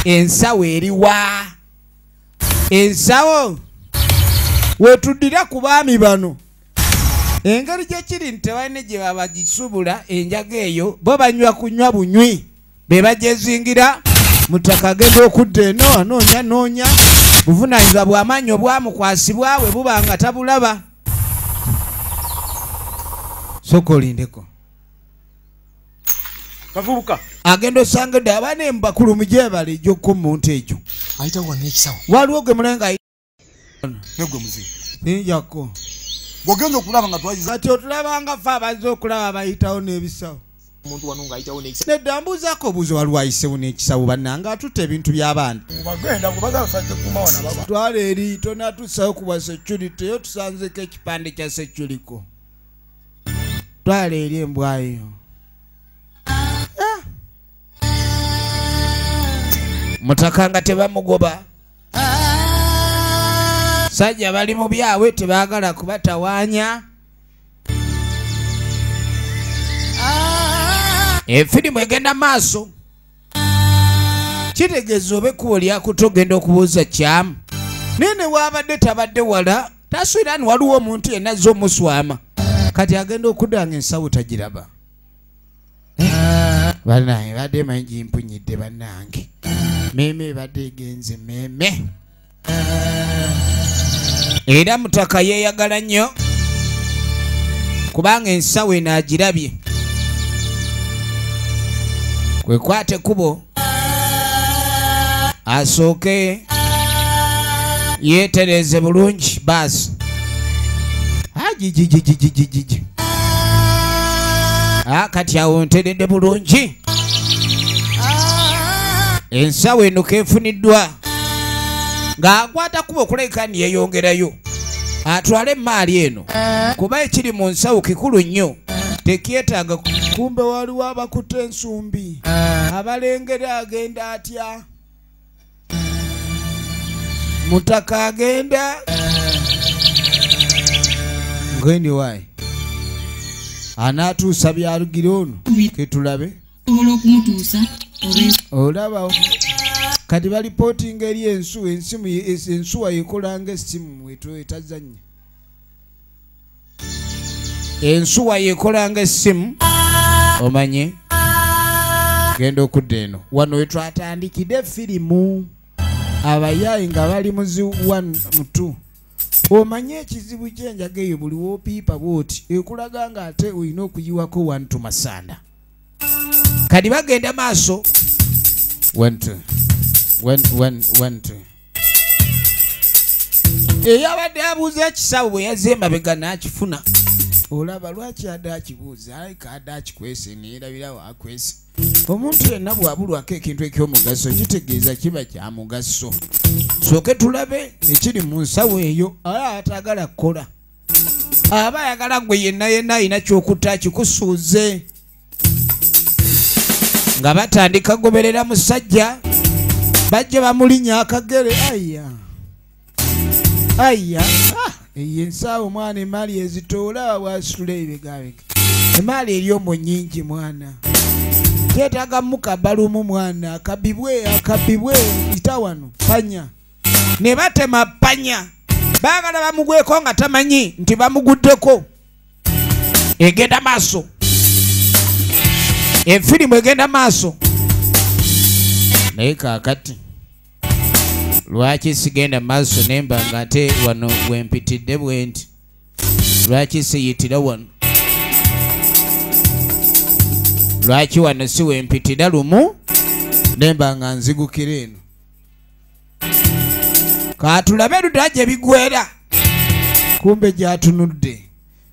Ensawo eriwa? Ensawo wetuddira ku baami bano, engeri gye kiri nti tebalina gye babagisubula enjaga eyo, bo banywa kunywa bunywi, be bagyezingira. Mutaka agenda okudda eno anoonya noonya, buvunaanyizibwa bw'amaanyi obwamukwasibwa bwe buba nga tabulaba. Sooka olindeko. Bavubuka. Agenda osanga dde abaana embakulu mugyebale egy'okkumma nte egyo. Ayitawo wano n'ekisawo. Waliwo gwe mulenga Negwe muzibu. Ninjako. Bw'ogenda okulaba nga twayiza. Kati otulaba nga ffe abazze okulaba bayitawo n'ebisawo. Omuntu wano ng'ayitawo n'ekisawo. Nedda mbuuzaako obuuzi waliwo ayisewo n'ekisawo bannange atutte ebintu by'abandi. Bagenda kubaza kuma wano baba. Twala eri tonatuusayo ku bwa security yo tusanzeko ekipande kya security. Twala eri embwa yo. Mutaka nga tebamugoba. Sajja bali mu byabwe tebaagala kubatawaanya. Efirimu egenda maaso. Kitegeeza oba ekkubo lyakutte ogenda okubuuza kyamu. Naye ne waabadde tabadde wala tasuubira nti waliwo omuntu yenna azze omuswama. Kati agenda okudda nga ensawo tagiraba. Bannange badde manyi gimpunyidde bannange. Mmeeme ebadde egenze mmeeme. Era mutaka yeeyagala nnyo kubanga ensawo eno agirabye. Kwekwata ekkubo asooke yeetereeze bulungi baasi. Agigigigigigigi. Kati awo nteredde bulungi. Ensawo eno keefuniddwa ng'akwata kkubo okulabika nti yeeyongerayo atwale emaali eno kuba ekiri mu nsawo kikulu nnyo tekyetaaga. Kumbe waliwo abakutte ensumbi abalengera agenda atya. Mutaka agenda ngeni wayi anaatuusa byalugira ono ketulabe olaba kati balipootinga eri ensuwa ensimu ensuwa yekolanga essimu etazannya. Ensuwa yekolanga essimu omanye genda okudda eno wano we twatandikidde firimu abayaayi nga bali mu zi 1 mu 2. Omanye ekizibu ky'enjaga eyo buli w'opiipa bw'oti ekulaga ng'ate olina okuyiwako 1 2 masanda. Kati bagenda maaso 1 2 1 1 1 2. Eyabadde abuuza ekisawo bwe yazze emabega n'akifuna. Olaba lwaki adde akibuuza alabika adde akikwese neerabirawo akwese. Omuntu yenna bw'abulwako ekintu eky'omugaso kitegeeza kiba kya mugaso. Sooke tulabe ekiri mu nsawo eyo ala ataagala kukola. Aba ayagala gwe yenna yenna alina ky'okutta akikusuuze. Nga batandika goberera musajja bajja bamulinnya akagere. Aya aya eyo ensawo mwana emaali ezitoola wasitula ebibegabega. Emaali eri omwo nnyingi mwana. Kyetaaga mukabalumu mwana akabibwe akabibwe ita wano panya. Ne batema panya. Baagala bamugweko nga tamanyi nti bamuguddeko. Egenda maaso. Efirimu egenda maaso. Naye kaakati lwaki sigenda maaso nemba nga ate wano wempitidde bwe nti? Lwaki siyitira wano? Lwaki wano si wempitira lumu nemba nga nzigukira eno? Kaatulabe ludda gye bigwera. Kumbe gy'atunudde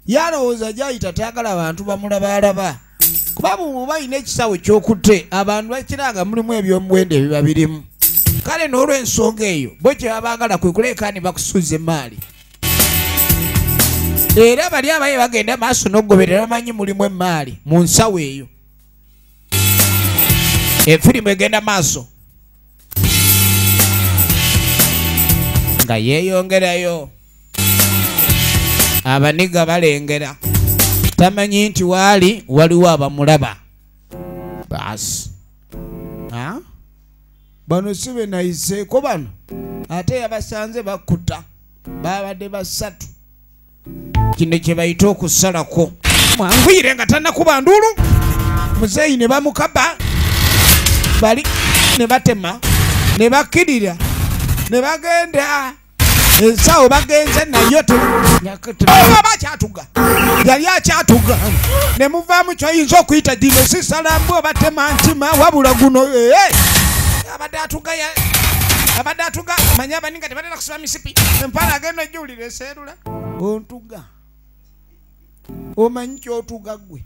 yalowooza gy'ayita tayagala bantu bamulabalaba. Kuba bw'oba olina ekisawo ky'okutte abantu bakiranga mulimu ebyomuwendo ebiba birimu. Kale n'olw'ensonga eyo bo kye babaagala kwe kuleka ne bakusuuza emaali. Era bali abaye bagenda maaso n'okugoberera bamanyi mulimu emaali mu nsawo eyo. Efirimu egenda maaso nga yeeyongerayo. Abaniga balengera tamanyi nti waali waliwo abamulaba. Baasi bano si be nayiseeko bano ate yabasanze bakkuta babadde basatu. Kino kye bayita okusalako. Mwanguyire nga tannakuba nduulu. Muzeeyi ne bamukaba bali ne batema ne bakkirira ne bagenda. Ensawo bagenze nayo bakyatuga. Yali akyatuga. Ne muvaamu kyoyinza okuyita dino si salambu obatema ntima wabula guno. Abadde atuga ya abadde atuga manya abaninga tebatera kusiba misipi. Empala agenda ejjulira eseerula. Ontuga. Omanyi ky'otuga ggwe.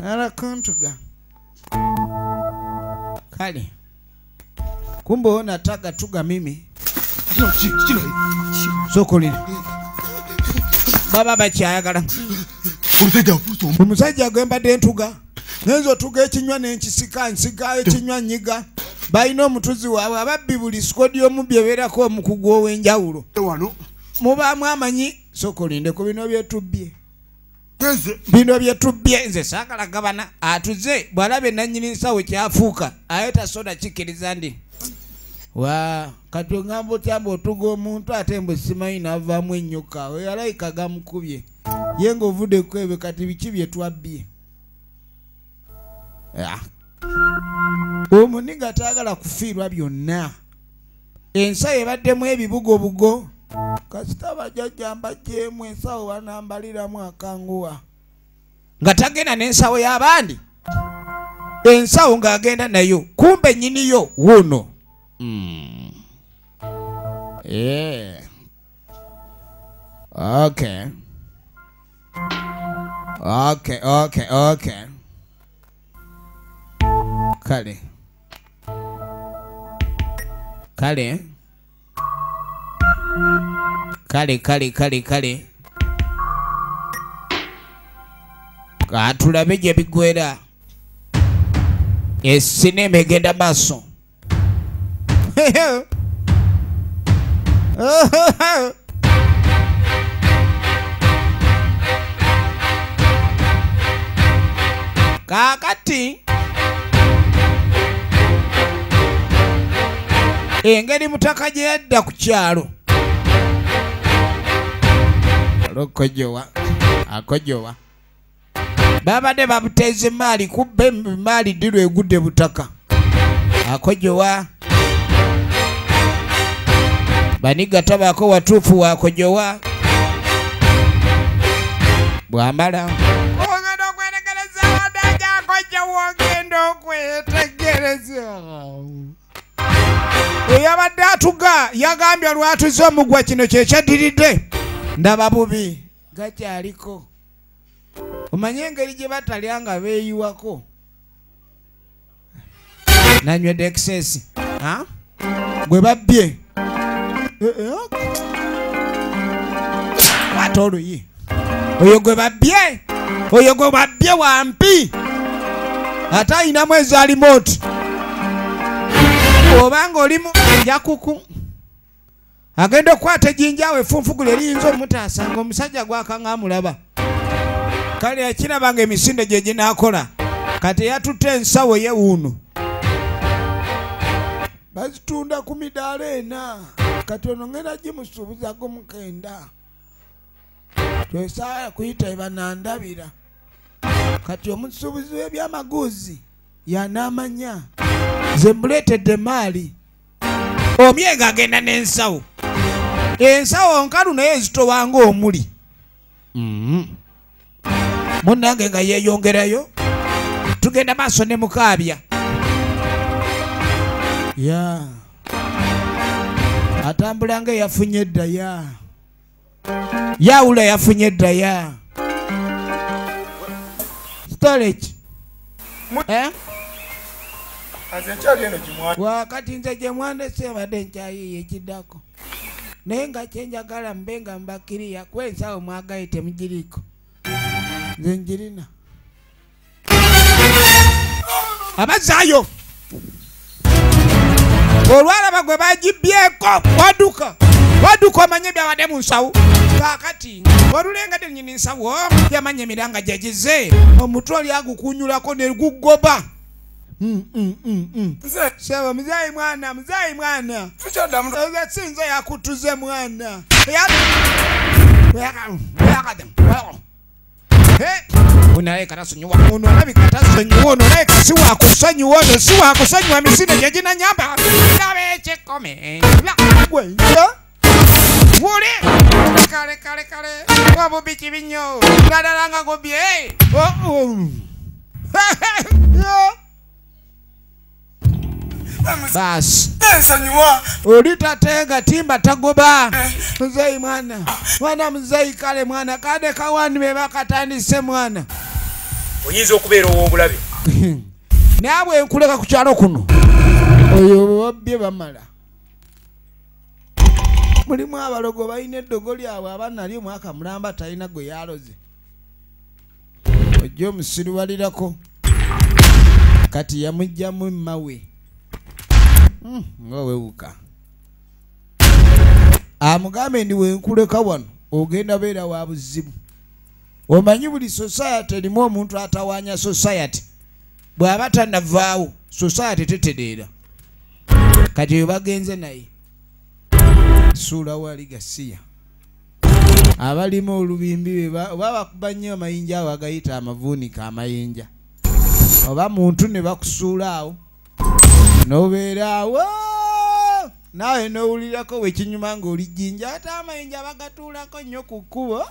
Ala kuntuga. Kale. Kumbe unataka tuga mimi. Sokolina. Baba bakyayagala. Omusajja gwe mbadde ntuga. Nenzo tuga ekinywa n'enkisika nsiga ekinywa nyiga. Balina omutuzi waabwe ababbi buli squad y'omubbi ebeerako omukugu ow'enjawulo. Mubaamu amanyi sokolinde ku bino byetubbye. Bino byetubbye nze saagala gabana atuze bw'alaba nannyini nsawo kyafuuka aye tasoda kikkiriza ndi. Wa kati ongamba otya mbu otuga omuntu ate mbu simanyi n'avaamu ennyuka oyo alayika gamukubye ye ng'ovudde ku ebyo kati biki bye twabbye. Omuniga taagala kufiirwa byonna. Ensawo ebaddemu ebibugobugo. Kasita bajjajja mbaggyemu ensawo banambaliramu akanguwa. Nga tagenda n'ensawo y'abandi. Ensawo ng'agenda nayo kumbe nnyiniyo wuuno. Yeah. Okay. Okay, okay, okay. Kale. Kale. Kale, kale, kale, kale. Katulabe gye biggwera. Esinema egenda maaso. Kaakati engeri mutaka gye yadda ku kyalo olokojowa akojowa babadde babuteeze emaali kubba emaali ddirwa egudde butaka akojowa baniga tabaako watuufu wakojowa bwamala ogenda okwetegereza wadaja akojowa ogenda okwetegereza eyabadde atuga yagambye lwatuze omugwa kino kye kyaddiridde ndaba bubi gakyaliko omanye engeri gye batalya nga beeyiwako nanywedde excess gwe babbye kwata oluyi oyo gwe babbye oyo gwe babbye wampi ate ayinamu ezaalimooti obanga olimu yakuku agenda okukwata ejjinja awo effunfugula eriyinza omutaasa ng'omusajja gwakanga amulaba kale yakiraba ng'emisinde gye ginaakola kati yatutte ensawo ye wuuno bazitunda ku midaala ena kati ono ngenda gimusuubuzaako mukenda twesaala kuyita ebanandabira kati omusuubuzi w'ebyamaguzi yanaamanya nze muleetedde maali omyega agenda n'ensawo ensawo nkalu naye ezitowanga omuli munnange nga yeeyongerayo tugenda maaso ne mukaabya ya atambula nga yafunye edda ya yawula yafunye edda ya storage wakati nze gye mwandese ebadde nkyayiiya ekiddako naye nga kyenjagala mbe nga mbakiriya kuba ensawo mwagaye temugiriiko nze njirina abazaayo olwalaba gwe bagibyeko waduka waduka omanye byabadde mu nsawo kaakati olulengadde nnyini nsawo yamanya emiranga gyegize omutwe oli agukunyulako ne gugoba. Saba muzayi mwana muzayi mwana sinza yakutuze mwana. Ono alabika tasonyiwa, ono alabika tasonyiwa, ono alabika si wakusonyiwa, ono si wakusonyiwa, misinde gye ginanyamba. Laba ekikome. Wuli! Kale kale kale, obubbi kibi nnyo. Naddala nga gubbye. Basi. Oli tatenga timba tagoba. Muzeeyi mwana. Mwana muzeeyi kale mwana. Kade kawani be bakatandise mwana. Oyinza okubeera ow'obulabe. Naabwe nkuleka ku kyalo kuno. Oyo babbye bamala. Mulimu abalogo balina eddogo lyabwe abanali omwaka mulamba talina gwe yaloze. Ojja omusiriwalirako. Kati yamuggyamu emmawe. Nga weewuka. Amugambe ndi wenkuleka wano ogenda beera wa buzibu. Omanyi buli society erimu omuntu atawaanya society. Bw'aba tannavaawo society tetereera. Kati oyo bagenze naye. Suula wali gasiya. Abalimu olubimbi oba bakuba nnyo amayinja awo agayita amavuunika amayinja. Oba muntu ne bakusuula awo. Nobeera awo naawe n'owulirako wekinyuma ng'oli jjinja ate amayinja bagatuulako nnyo ku kkubo.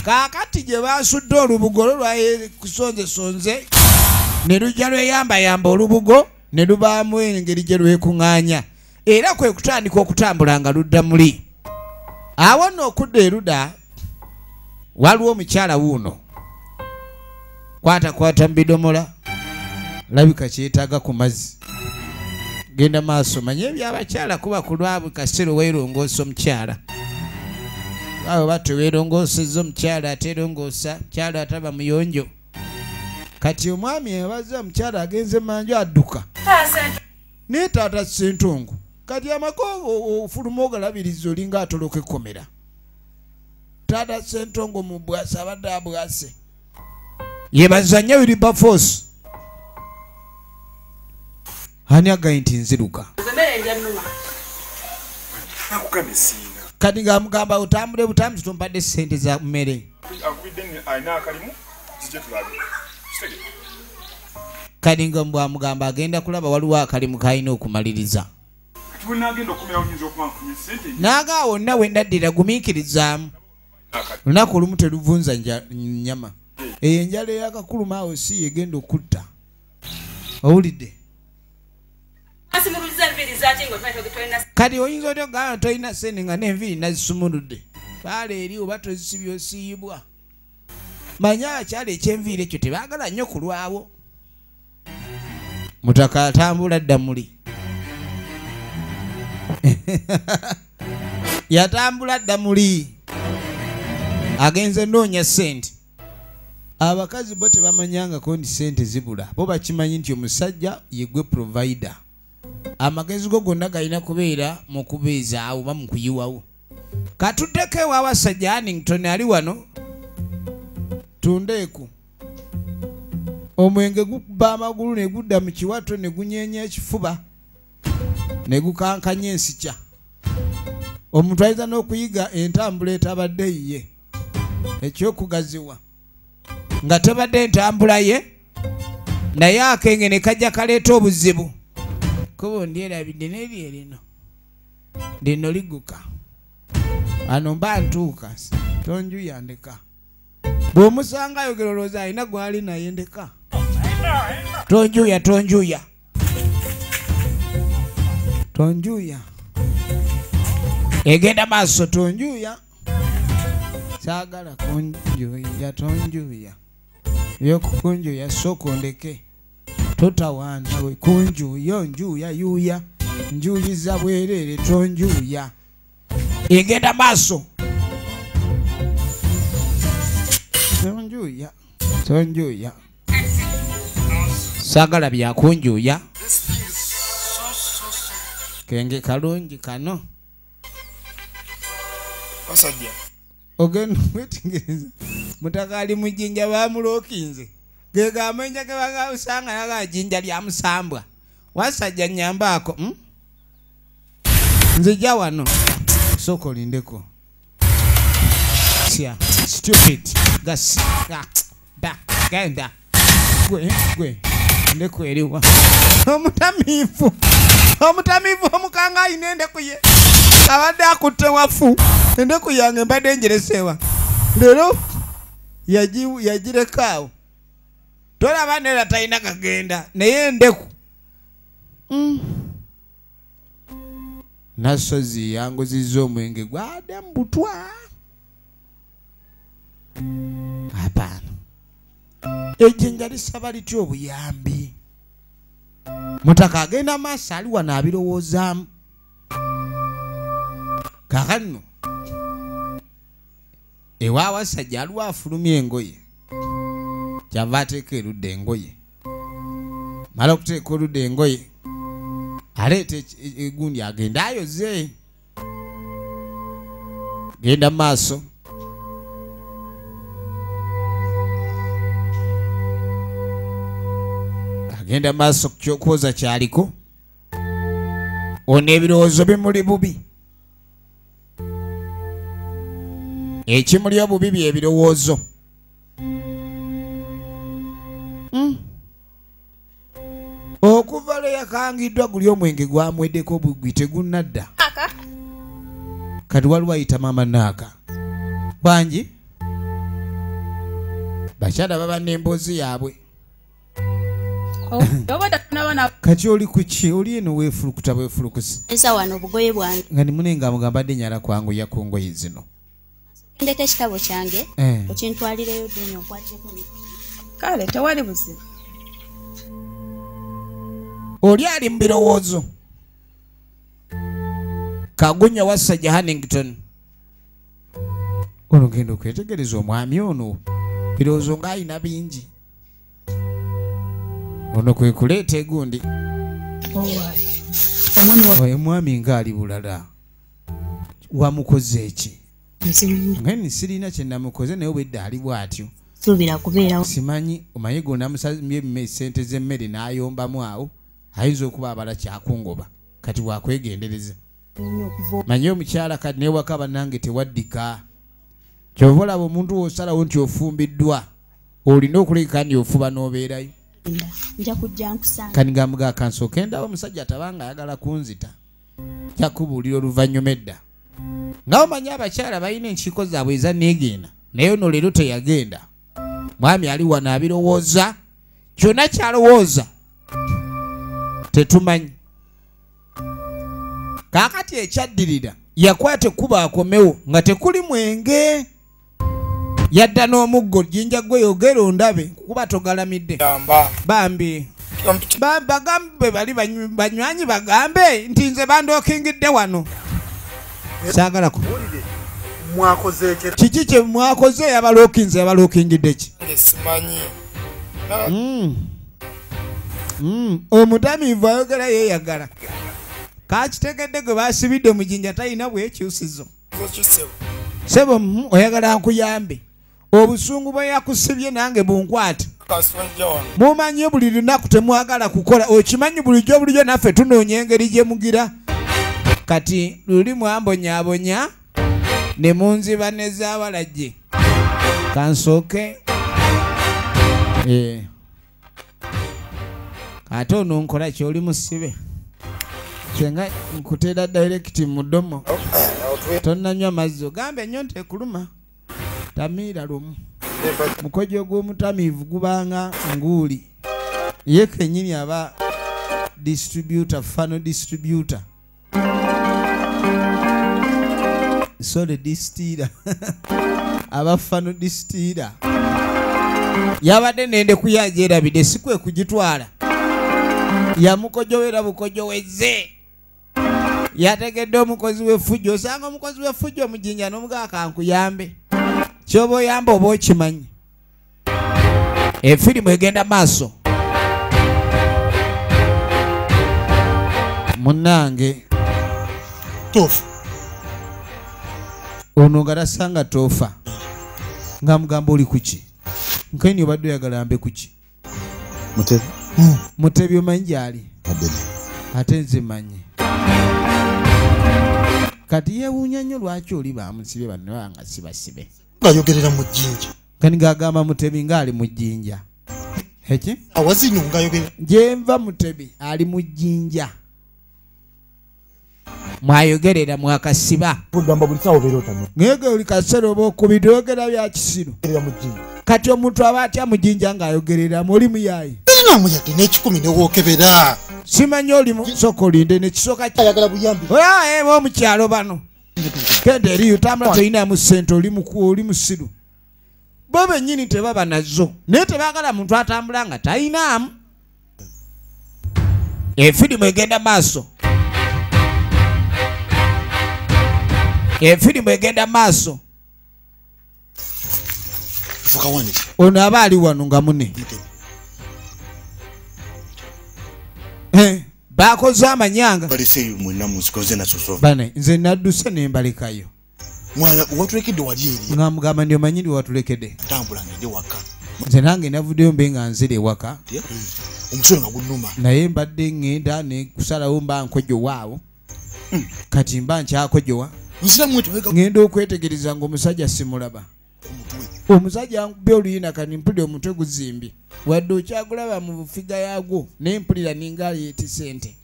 Kaakati gye baasudde olubugo olwo lwakusonzesonze ne lujja lweyambayamba olubugo ne lubaamu engeri gye lwekuŋŋaanya era kwe kutandika okutambula nga ludda muli. Awo nno okudda erudda waliwo omukyala wuuno kwatakwata mu bidomola labika kyetaaga ku mazzi. Genda maaso manye ebyabakyala kuba ku lwabwe kaseera weerongoosa omukyala. Abo bato weerongoosezza omukyala ateerongoosa mukyala ataba muyonjo. Kati omwami abaza omukyala agenze manju adduka. Naye taata Ssentongo kati amaka ofuluma ogalabiriza olinga atoloka ekkomera. Taata Ssentongo mu bwase abadde abwase. Yebaza nnyo Wilberforce. Ani agaye nti nziruka. Kati ng'amugamba otambule butambuzi tompadde ssente za mmere. Kati nga bw'amugamba agenda kulaba waliwo akalimu k'alina okumaliriza. N'aga wonna we ndaddira gumiikirizaamu. Olunaku olumu teruvunza nnyama. Eyo enjala ey'akakuluma awo si yegenda okutta. Owulidde? Kati oyinza otya okugamba tolina ssente nga n'enviiri nazisumuludde. Baala eri oba tozisibye osiiyibwa. Manye abakyala ekyenviiri ekyo tebaagala nnyo kulwawo. Mutaka atambula dda muli. Yatambula dda muli. Agenze nnoonya ssente. Abakazi bo tebamanyangako nti ssente zibula. Bo bakimanyi nti omusajja ye gwe provider. Amagezi go gonna galina kubeera mu kubeezaawo oba mu kuyiwawo. Katuddeko ewa Wasajja Hannington ali wano. Tundeeku. Omwenge gukuba amagulu ne gudda mu kiwato ne gunyeenya ekifuba ne gukankanya ensikya. Omuntu ayinza n'okuyiga entambula etabadde yiye. Ekyokugaziwa nga tebadde entambula ye naye akenge ne kajja kaleeta obuzibu. Kubo ndyerabidde n'erye lino. Lino liguka. Ano mba ntuuka tonjuya ndeka. Bw'omusanga ayogera olowooza alina gw'ali naye ndeka. Tonjuya tonjuya. Tonjuya. Egenda maaso tonjuya. Saagala kunjuya tonjuya. Ebyokukunjuya sooka ondeke. Totawaana we kunjuya onjuya yuya. Njuyiza bwereere tonjuya. Egenda maaso. Tonjuya tonjuya. Saagala byakunjuya. Kenge kalungi kano. Wasajja. Ogenda wetegereza. Mutaka ali mu jjinja bamulookinze. Ge amayinja ge bagasanga yaga jjinja lya musambwa. Wasajja nnyambaako. Nzija wano. Sooka olindeko. Sya. Stupid. Gasi. Ba. Genda. Gwe gwe. Endeku eriwa. Omutamiivu. Omutamiivu omukanga alina endeku ye. Abadde akutte wafu. Endeku yange mbadde njeresewa. Leero yagireka awo. Tolaba neera talina kagenda naye endeku. Nasozi yanguzizza omwenge gwadde mu butwa. Hapana. Ejjinja lisaba litya obuyambi. Mutaka agenda maaso ali wano abirowoozaamu. Kaakano ewa Wasajja aliwo afulumya engoye. Kyava ateeka erudda engoye. Mala okuteeka oludda engoye aleeta egundi agenda ayoze. Genda maaso. Agenda maaso kyokwoza kyaliko. Ono ebirowoozo bimuli bubi. Ekimuli obubi bye ebirowoozo. Okuva lwe yakangiddwa guli omwenge gwamweddeko obugwi tegunnadda. Kati waliwo ayita maama Naaka. Wangi? Bakyala baba n'emboozi yaabwe. Kati oli ku ki? Oli eno weefulukuta bwefulukusi. Eza wano obugoye bwange. Nga ni munenga amugamba mbadde nyala kwanguya ku ngoye zino. Ndeta ekitabo kyange okintwalireyo deni onkwatireko. Kale tewali buzibu. Oli ali mu birowoozo. Kagunya Wasajja Hannington. Ono genda okwetegereza omwami ono. Birowoozo ng'alina bingi. Ono kwe kuleeta egundi. Omwami ng'ali bulala. Wamukoze eki? Ngeni sirina kye namukoze naye obwedda ali bw'atyo. Suubira kubeerawo. Simanyi omanyi gwe ssente z'emmere n'ayombamu awo ayinza okuba abala kyakungoba kati wakwegendereza. Manyi omukyala kati newaka bannange tewaddika. Ky'ova olaba omuntu w'osalawo nti ofumbiddwa olina okuleka nti ofuba n'obeerayo. Nja kujja nkusanga. Kati ng'amuga kansooke ndaba omusajja tabanga ayagala kunzita. Nja kubuulira oluvannyuma edda. Nga omanyi abakyala balina enkiiko zaabwe eza neegenda naye ono leero teyagenda. Mwami ali wano abirowooza kyonna kyalowooza tetumanyi. Kaakati ekyaddirira yakwata ekkubo akomewo nga tekuli mwenge. Yadda n'omuggo jjinja gwe yogera ondabe kuba togalamidde. Bambi bagambe bali banywanyi bagambe nti nze bandookingidde wano. Saagala ku mwakoze ki? Kiki kye mwakoze yabalookinze yabalookingidde ki? Simanyi. Omutamiivu ayogera yeeyagala. Kakitegedde gwe basibidde mu jjinja talina bwekyusizo. Ssebo oyagala nkuyambe. Obusungu bwe yakusibye nange bunkwate. Mumanyi buli lunaku temwagala kukola. Okimanyi bulijjo bulijjo naffe tunoonya engeri gye mugira. Kati luli mwambonyaabonya ne munziba ne zaabalajje. Kansooke. Ate ono nkola ki oli musibe. Kyenga nkuteera direct mu ddomo. Tonnanywa mazzi ogambe ennyonta ekuluma. Tamiira lumu. Mukojo gw'omutamiivu gubanga nguuli. Ye kennyini aba distributor, funnel distributor. Sorry, distiller. Aba funnel distiller. Yabadde n'endeku yagyerabidde si kwe kugitwala. Yamukojowera bukojoweze. Yategedde omukozi w'effujjo. Osanga omukozi w'effujjo mu jjinja n'omugaa kankuyambe. Ky'oba oyamba oba okimanyi. Efirimu egenda maaso. Munnange. Tofa. Ono nga tasanga tofa. Nga mugamba oli kuki? Nkeni obadde oyagala mbe kuki? Mutebi. Mutebi omanyi gy'ali? Ate nze mmanyi. Kati yeewuunya nnyo lwaki oli baamusibye banne banga sibasibe. Ngayogerera mu jjinja. Kani ng'agamba Mutebi ng'ali mu jjinja. Eki? Awazino ngayogerera. Gyenva Mutebi ali mu jjinja. Mwayogerera mwakasiba. Kugamba buli sawa obeera otamye. Ngege oli kaseera oba okubidde oyogera bya kisiru. Kati omuntu aba atya mu jjinja ng'ayogerera oli muyaayi. Sirinamu yadde n'ekikumi ne wookebera. Simanyi oli sooka olinde n'ekisooka ayagala buyambi. Oya mu kyalo bano. Genda eriyo otambula tolinamu ssente oli musiru. Bo bennyini tebaba nazo naye tebaagala muntu atambula nga talinaamu. Efirimu egenda maaso. Efirimu egenda maaso. Ono aba ali wano nga mune. Bakoze amanyanga. Bane nze nadduse ne mbalekayo. Nga mugamba ndi omanyi ndi watulekedde. Nze nange navuddeyo mbe nga nzira ewaka. Naye mbadde ŋŋenda ne kusalawo mba nkojowa. Kati mba nkyakojowa. Ŋŋenda okwetegereza ng'omusajja simulaba. Omusajja ankubye oluyina kati mpulira omutwe guzimbye. Wadde okyagulaba mu figa yaagwo naye mpulira ninga yeetisse ente.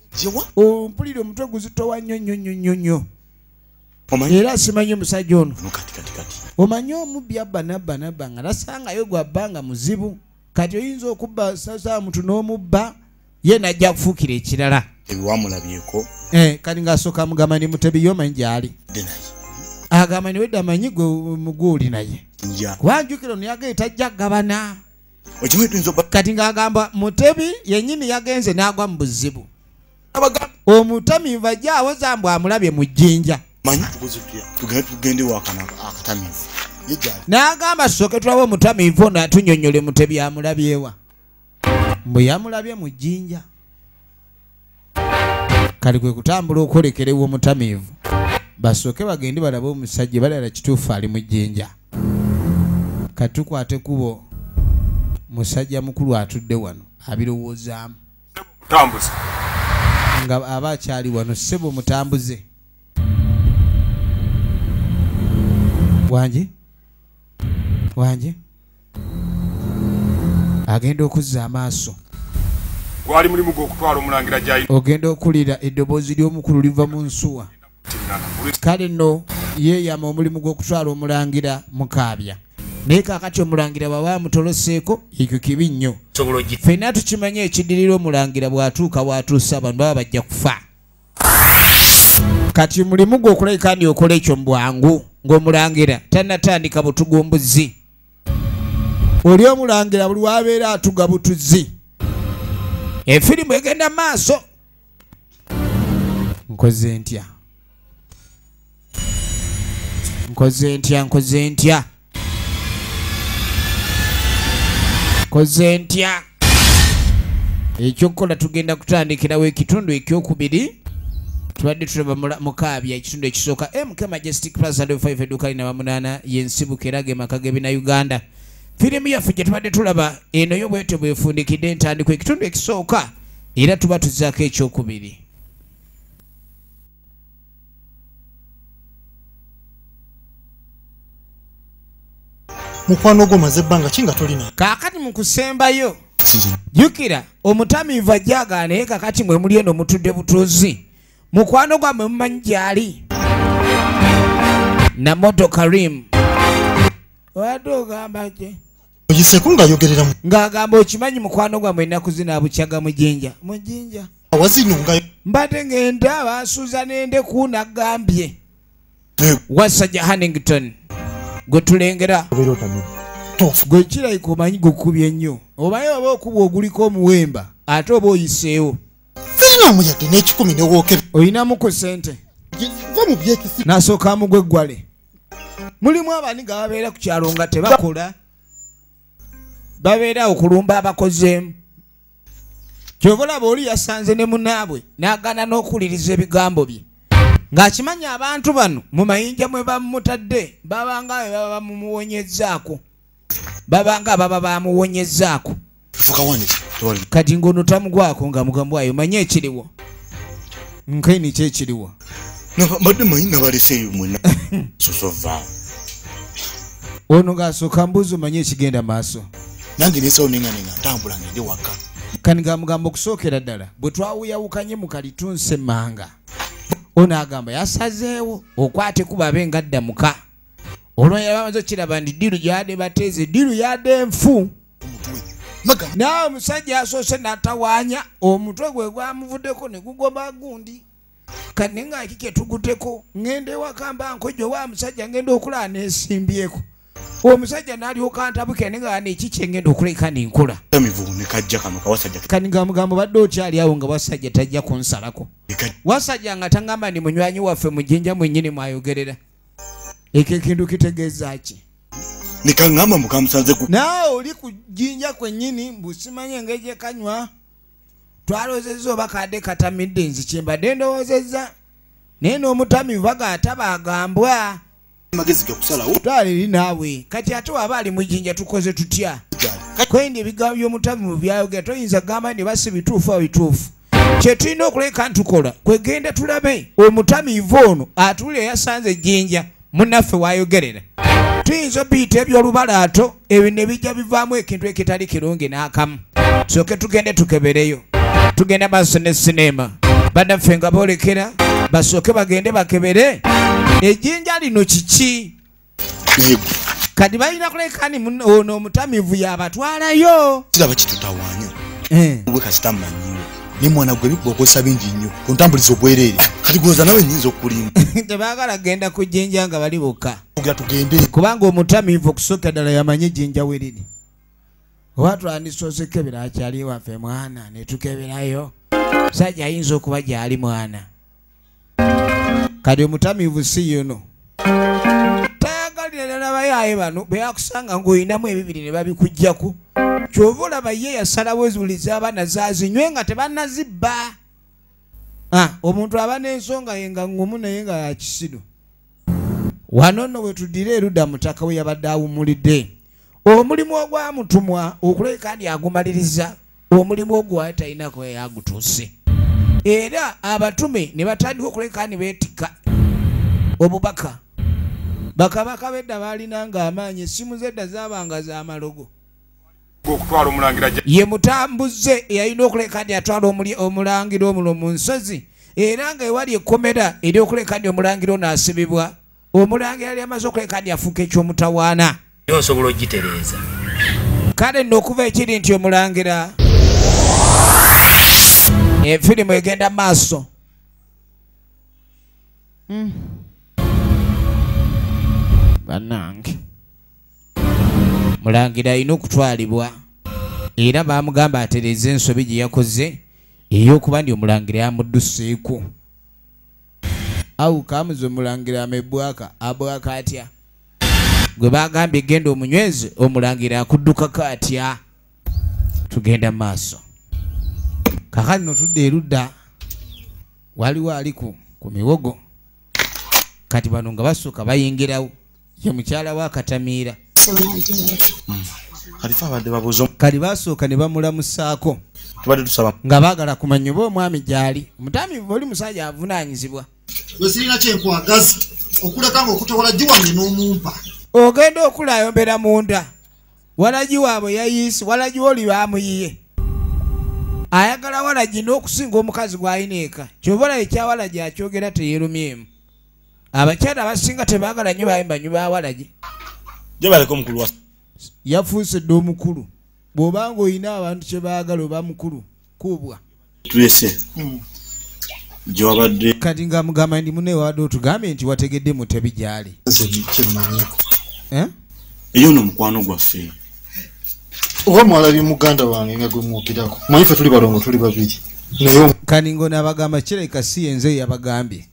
Mpulira omutwe guzitowa nnyo nnyo nnyo nnyo. Era simanyi omusajja ono. Omanyi omubbi abba n'abba n'abba nga tasangayo gw'abba nga muzibu. Kati oyinza okubba sasa muntu n'omubba ye n'ajja kufuukira ekirala. Kati ng'asooka amugamba ndi Mutebi y'omanyi gy'ali. Agamba ni wedde amanyi gwe mugwe oli naye. Kuba njukira ono yagenda tajja kugabana. Kati ng'agamba Mutebi yennyini yagenze n'agwa mu buzibu. Omutamiivu ajja awoza mbu amulabye mu jjinja. N'agamba tusooke tulabe omutamiivu ono atunnyonnyole Mutebi amulabyewa. Mbu yamulabye mu jjinja. Kali kwe kutambula okwolekera ew'omutamiivu. Basooke bagende balabe omusajja balala kituufu ali mu jjinja. Katukwate kubo musajja mukulu atudde wano abirowoozaamu. Nga aba akyali wano ssebo mutambuze. Wangi? Wangi? Agenda okuzza amaaso. Gwali mulimu gw'okutwala omulangira gy'alina. Ogenda okulira eddoboozi ly'omukulu liva mu nsuwa. Kale nno yeeyama omulimu gw'okutwala omulangira Mukaabya. Naye kaakati omulangira bw'aba amutoloseeko ekyo kibi nnyo. Ffenna tukimanye ekiddirira omulangira bw'atuuka w'atuusa abantu baba bajja kufa. Kati mulimu gw'okulabika ndi okola ekyo mu bwangu ng'omulangira tannatandika butugumbuzi. Oli omulangira buli w'abeera atuga butuzi. Efirimu egenda maaso. Nkoze ntya? Nkoze ntya? Nkoze ntya? Nkoze ntya? Ekyokukola tugenda kutandikirawo ekitundu ekyokubiri. Tubadde tulaba Mukaabya ekitundu ekisooka. MK Majestic Plaza 5 edduuka lina 8 y'ensibuko era ge maka g'ebina Uganda. Firimu yaffe gye tubadde tulaba eno yo bwetyo bwefundikidde entandikwa ekitundu ekisooka era tuba tuzzaako ekyokubiri. Mukwano gwo maze ebbanga ki nga tolina? Kaakati mu kusembayo jjukira omutamiivu ajja agaana naye kaakati mwe muli eno mutudde butuuzi. Mukwano gwammwe mumanyi gy'ali. Namoto Karim. Obadde ogamba ki? Oyiseeko ng'ayogerera mu. Ng'agamba okimanyi mukwano gwammwe ennaku zino abukyaga mu jjinja. Mu jjinja. Awazino nga mbadde ngenda bansuuza n'endeku nagambye. Wasajja Hannington gwe tulengera. Gwe kirabika omanyi gukubye nnyo. Omanyi oba okuba oguliko omuwemba ate oba oyiseewo. Sirinamu yadde n'ekikumi ne wookebera. Olinamu ku ssente. Va mu byekisi. N'asooka amugwa eggwale. Mulimu abani nga babeera ku kyalo nga tebakola. Babeera okulumba abakozeemu. Ky'ova olaba oli yasanze ne munnaabwe n'agaana n'okuwuliriza ebigambo bye. Ng'akimanya abantu bano mu mayinja mwe bamutadde babanga baba bamumuwonyezzaako. Babanga baba bamuwonyezzaako. Kati ng'ono tamugwako nga mugamba ayo manye ekiriwo. Nkeni ki ekiriwo? Mbadde manyi nabaleseeyo mwenna. Sosova. Ono ng'asooka mbuuzi omanye ekigenda maaso. Nange nesawo nenga ntambula ngende waka. Kani gamugamba okusookera ddala bwe twawuyawukanye mu kalitunsi emmanga. Ono agamba yasazeewo okwate kuba abe ngadda muka. Olwo yabamaze okiraba nti ddiru gyadde bateeze ddiru yadde enfu. Naye omusajja asoose n'atawaanya omutwe gwe gwamuvuddeko ne gugoba gundi. Kati nga ki kye tugutteko ŋŋenda ewaka mba nkojja owa musajja ŋŋenda okulaba n'ensimbyeko. Omusajja n'alyoka ntabuke ne nga neki kye ŋŋenda okuleka nenkola. Kati nga mugamba badde okyali awo nga wasajja tajja kunsalako. Wasajja nga tangamba ni munywanyi waffe mu jjinja mwennyini mwayogerera. Ekyo ekintu kitegeeza ki? Nikaŋŋamba mukamusanze ku naawe oli ku jjinja kwennyini mbu simanyi engeri gye kanywa. Twaloozezza oba kadde katamidde nzi kye mbadde ndowoozezza. Naye n'omutamivu baga agambwa. Magezi gakusalawo. Twala eri naawe. Kati ate waba ali mu jjinja tukoze tutya? Kwendi ebigambo by'omutamivu byayogera toyinza kugamba nti basi bituufu awo bituufu. Kye tulina okuleka ntukola kwegenda tulabe omutamivu ono atuule yasanze ejjinja munnaffe waayogerera. Tuyinza obiyita eby'olubalaato ebyo ne bijja bivaamu ekintu ekitali kirungi n'akamu. Tusooke tugende tukebereyo. Tugenda maaso ne sinema. Bannaffe nga boolekera basooke bagende bakebere ejjinja lino kiki. Kati balina kuleka ni ono omutamivu yabatwalayo. Kiraba kitutawaanya. Gwe kasita mmanyiwo. Ne mwana gwe bikuba okozesa bingi nnyo ontambuliza obwereere. Kati gwoza nawe nnyinza okulimba. Tebaagala kugenda ku jjinja nga bali bokka. Tugende. Kubanga omutamivu okusooka ddala yamanyi ejjinja we liri. Oba twandisoose kukebera akyali waffe mwana ne tukeberayo. Musajja ayinza okuba gy'ali mwana. Kati omutamivu si yono. Tayagalira ddala bayaaye bano bwe yakusanga ng'olinamu ebibiri ne babikuggyako. Ky'ova olaba ye yasalawo buli z'abaana zaazinywe nga tebannazibba. Omuntu aba n'ensonga ye nga ŋŋumu naye nga ya kisiru. Wano nno we tuddira erudda mutaka we yabadde awummulidde. Omulimu ogwamutumwa okuleka ndi agumaliriza omulimu ogwo wali talinako yagutuuse. Era abatume ne batandika okuleka ne beetikka obubaka. Bakabaka b'edda baalinanga amaanyi, essimu z'edda zaabanga z'amalogo. Ye mutambuze eyalina okuleka ndi atwala omulangira omulo mu nsozi era nga ewali ekkomera ery'okuleka ndi omulangira ono asibibwa. Omulangira yali amaze okuleka ndi afuuka eky'omutawaana. Yo nsobola ogitereeza. Kale nno okuva ekiri nti omulangira efirimu egenda maaso. Bannange mulangira alina okutwalibwa era baamugamba atereeze ensobi gye yakoze ey'okuba nti omulangira yamudduseeko. Awo kamuze omulangira amebwaka abwaka atya? Gwe bagambye genda omunyweze omulangira akuddukako atya? Tugenda maaso. Kakati nno tudde erudda waliwo ali ku miwogo. Kati bano nga basooka bayingirawo ye mukyala wa Katamiira. Kati basooka ne bamulamusaako nga baagala kumanya oba omwami gy'ali. Omutamivu oli musajja avunaanyizibwa. Gwe sirina kye nkwagaza okuleka ng'okutowola ggi wange n'omumpa. Ogenda okulayombera munda. Walagi waabwe yayiise, walagi oli baamuyiye. Ayagala walagi n'okusinga omukazi gw'alina eka. Ky'ova olaba ekya walagi akyogera teyeerumyemu. Abakyala abasinga tebaagala nnyo bayimba nnyo ba walagi. Yafuuse dda omukulu. Bw'obanga olina abantu kye baagala oba mukulu kubwa. Tulese. Kati nga mugamba ndi munne wadde otugambye nti wategedde Mutebi gy'ali. Eyo nno mukwano gwaffe. Oba mwalabye muganda wange nga gwe mwogerako. Manyi ffe tuli balongo tuli babiri. Kati ng'ono abagamba kirabika si ye nze yabagambye.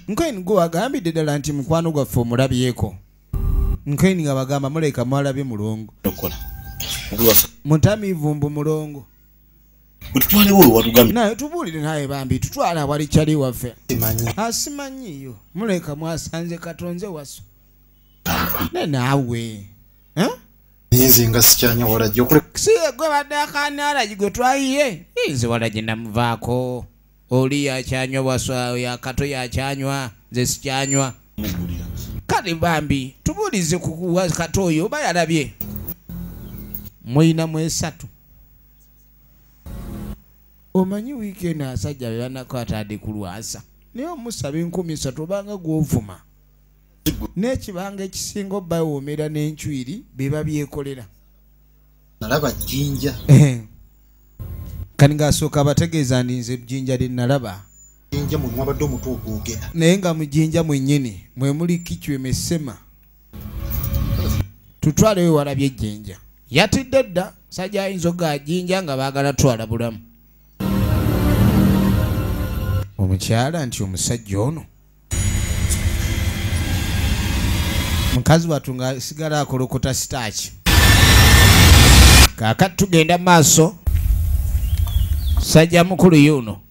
Nkweni gwe wagambidde ddala nti mukwano gwaffe omulabyeko. Nkweni nga bagamba muleka mwalabye mulongo. Mutamivu mbu mulongo. Naye tubuulire naye bambi tutwala awali kyali waffe. Asimanyiyo muleka mwasanze katonze waso. Ne naawe. Nze nga sikyanya walagi okuleka. Si gwe badde akaana gwe twayiye. Nze walagi namuvaako. Oli yakyanywa waswa yakato yakyanywa nze sikyanywa. Kale Kale bambi tubuulize ku Katoyo oba yalabye. Mwina mwesatu. Omanyi wiiki eno asajja be banakwata adde ku lwasa. Naye omusaba 3,000 obanga gw'ovuma. N'ekibanga ekisinga obbawoomera n'enchwiri biba byekolera. Nalaba jjinja. Kani ng'asooka abategeeza nti nze jjinja lye nalaba. Jjinja mwe mwabadde omutwe ogwogera. Naye nga mu jjinja mwennyini mwe muli kichwemesema. Tutwale we walabye ejjinja. Yatidde dda sajja ayinza okugaa jjinja nga baagala twala bulamu. Omukyala nti omusajja ono. Mukazi wattu nga sigala akolokota sitaaki. Kaakati tugenda maaso. Sajja mukulu yuno.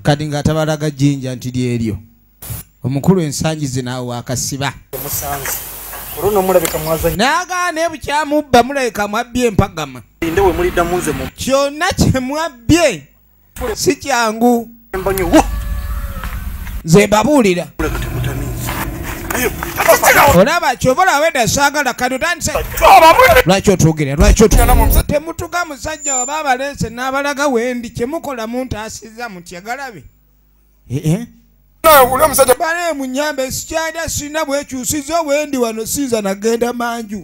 Kati ng'atabalaga jjinja nti lyeryo. Omukulu ensangi zino awo akasiba. N'agaana ebukyamubba mulabika mwabbye empagama. Kyonna kye mwabbye si kyangu. Nze mbabuulira. Olaba ky'oba olaba edda saagala kati otandise. Lwaki otwogera? Lwaki otwogera? Temutuga musajja waba abaleese n'abalaga wendi kye mukola muntaasizza mutya galabe. Bale munyambe sikyalya sirina bwekyusiza wendi wano sinza nagenda manju.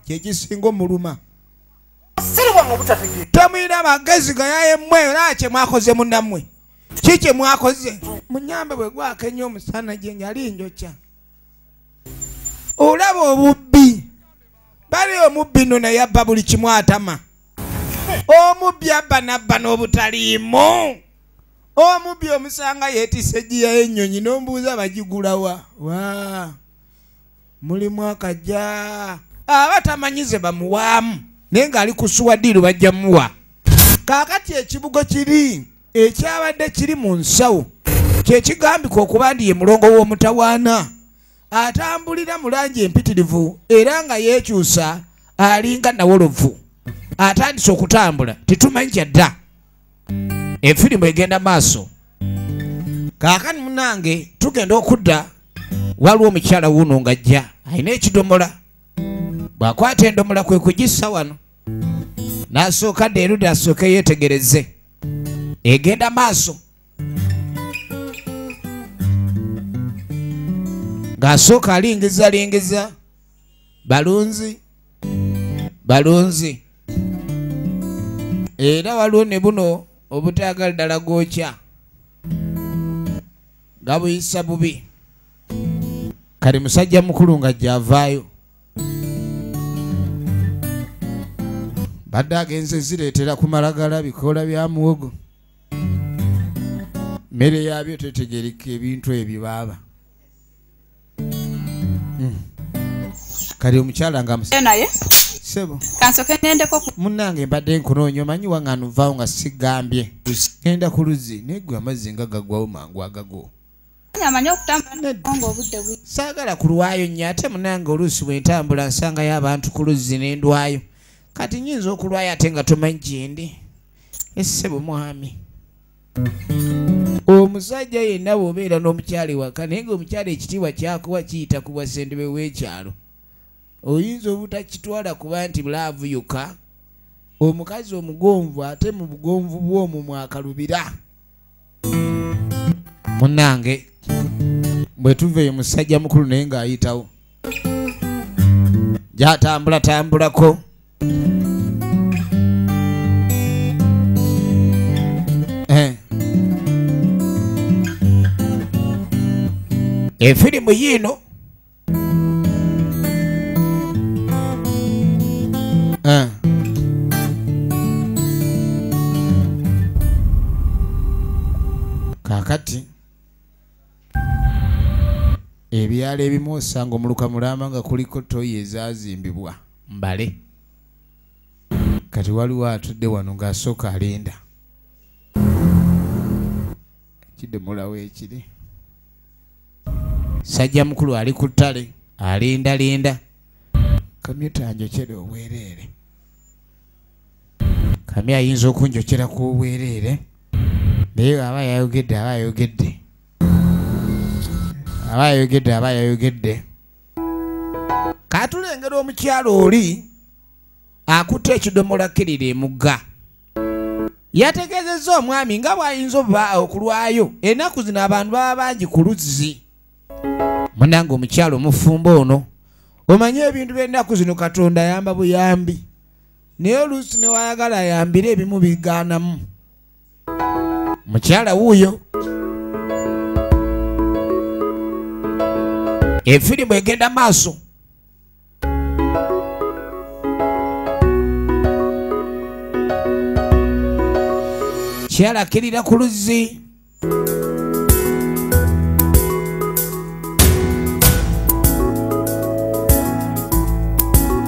Kye kisinga omuluma. Temulina magezi gayaye mmwe era kye mwakoze munnammwe. Ki kye mwakoze? Munyambe bwe gwaka ennyo omusana gye yali njokya. Olaba obubbi. Bali omubbi nno naye abba buli kimu atama. Omubbi abba n'abba n'obutaliimu. Omubbi omusanga yeetisse eggiya y'ennyonyi n'ombuuza bagigula wa. Mulimu akajja. Aba tamanyize bamuwaamu. Naye ng'ali kusuwa ddiiru bajja muwa. Kaakati ekibugo kiri ekyabadde kiri mu nsawo kye kigambika okuba nti ye mulongo w'omutawaana. Atambulira mu langi empitirivu era nga yeekyusa alinga nawolovu. Atandise okutambula tetumanyi kyadda. Efirimu egenda maaso. Kaakati munnange tugenda okudda waliwo omukyala wuuno ng'ajja alina ekidomola. Bw'akwata endomola kwe kugissa wano n'asooka dda erudda asooke yeetegereze. Egenda maaso. Ng'asooka alingiza lingiza balunzi balunzi. Era waliwo ne buno obutaagala ddala gwokya gabuyisa bubi. Kale musajja mukulu ng'ajja avaayo. Badde agenze zireetera ku malagala bikoola bya muwogo. Mmere yaabyo tetegereka ebintu ebyo baaba. Kale omukyala nga naye sebo kansoke ngendeko munnange mbadde nkunoonya omanyi wange nvaawo nga sigambye. Ngenda ku luzzi naye gwe amazzi nga gaggwawo mangu agago. Amanyi okutambula ng'obudde bwi. Saagala kulwayo nnyo ate munnange oluusi bwe ntambula nsangayo abantu ku luzzi ne ndwayo. Kati nnyinza okulwayo ate nga tomanyi gye ndi. Essebo mwami. Omusajja yenna bw'obeera n'omukyala ewaka naye ng'omukyala ekitiibwa kyakuwa kiyita ku bwassentebe w'ekyalo. Oyinza obutakitwala kuba nti laavu yokka. Omukazi omugonvu ate mu bugonvu bw'omwo mwakalubira. Munnange bwe tuva eyo musajja mukulu naye ng'ayitawo. Gy'atambula tambulako. Efirimu yiino. Kaakati ebyalo ebimu osanga omuluka mulamba nga kuliko toyi ezaazimbibwa mbale. Kati waliwo atudde wano ng'asooka alinda. Kidomola ekiri. Sajja mukulu ali ku ttale alindalinda. Kamyu tanjokyera obwereere. Kamyu ayinza okunjokyera ku obwereere. Naye aba yayogedde aba ayogedde. Aba yayogedde, aba yayogedde. Katulengera omukyalo oli akutte ekidomola kkirira emugga. Yategeezezza omwami nga bw'ayinza oba okulwayo ennaku zino abantu baba bangi ku luzzi. Munnange omukyalo omufumbo ono, omanye ebintu by'ennaku zino Katonda ayamba buyambi, naye oluusi ne wayagala ayambire ebimu bigaanamu. Mukyala wuuyo. Efirimu egenda maaso. Kyala akkirira ku luzzi.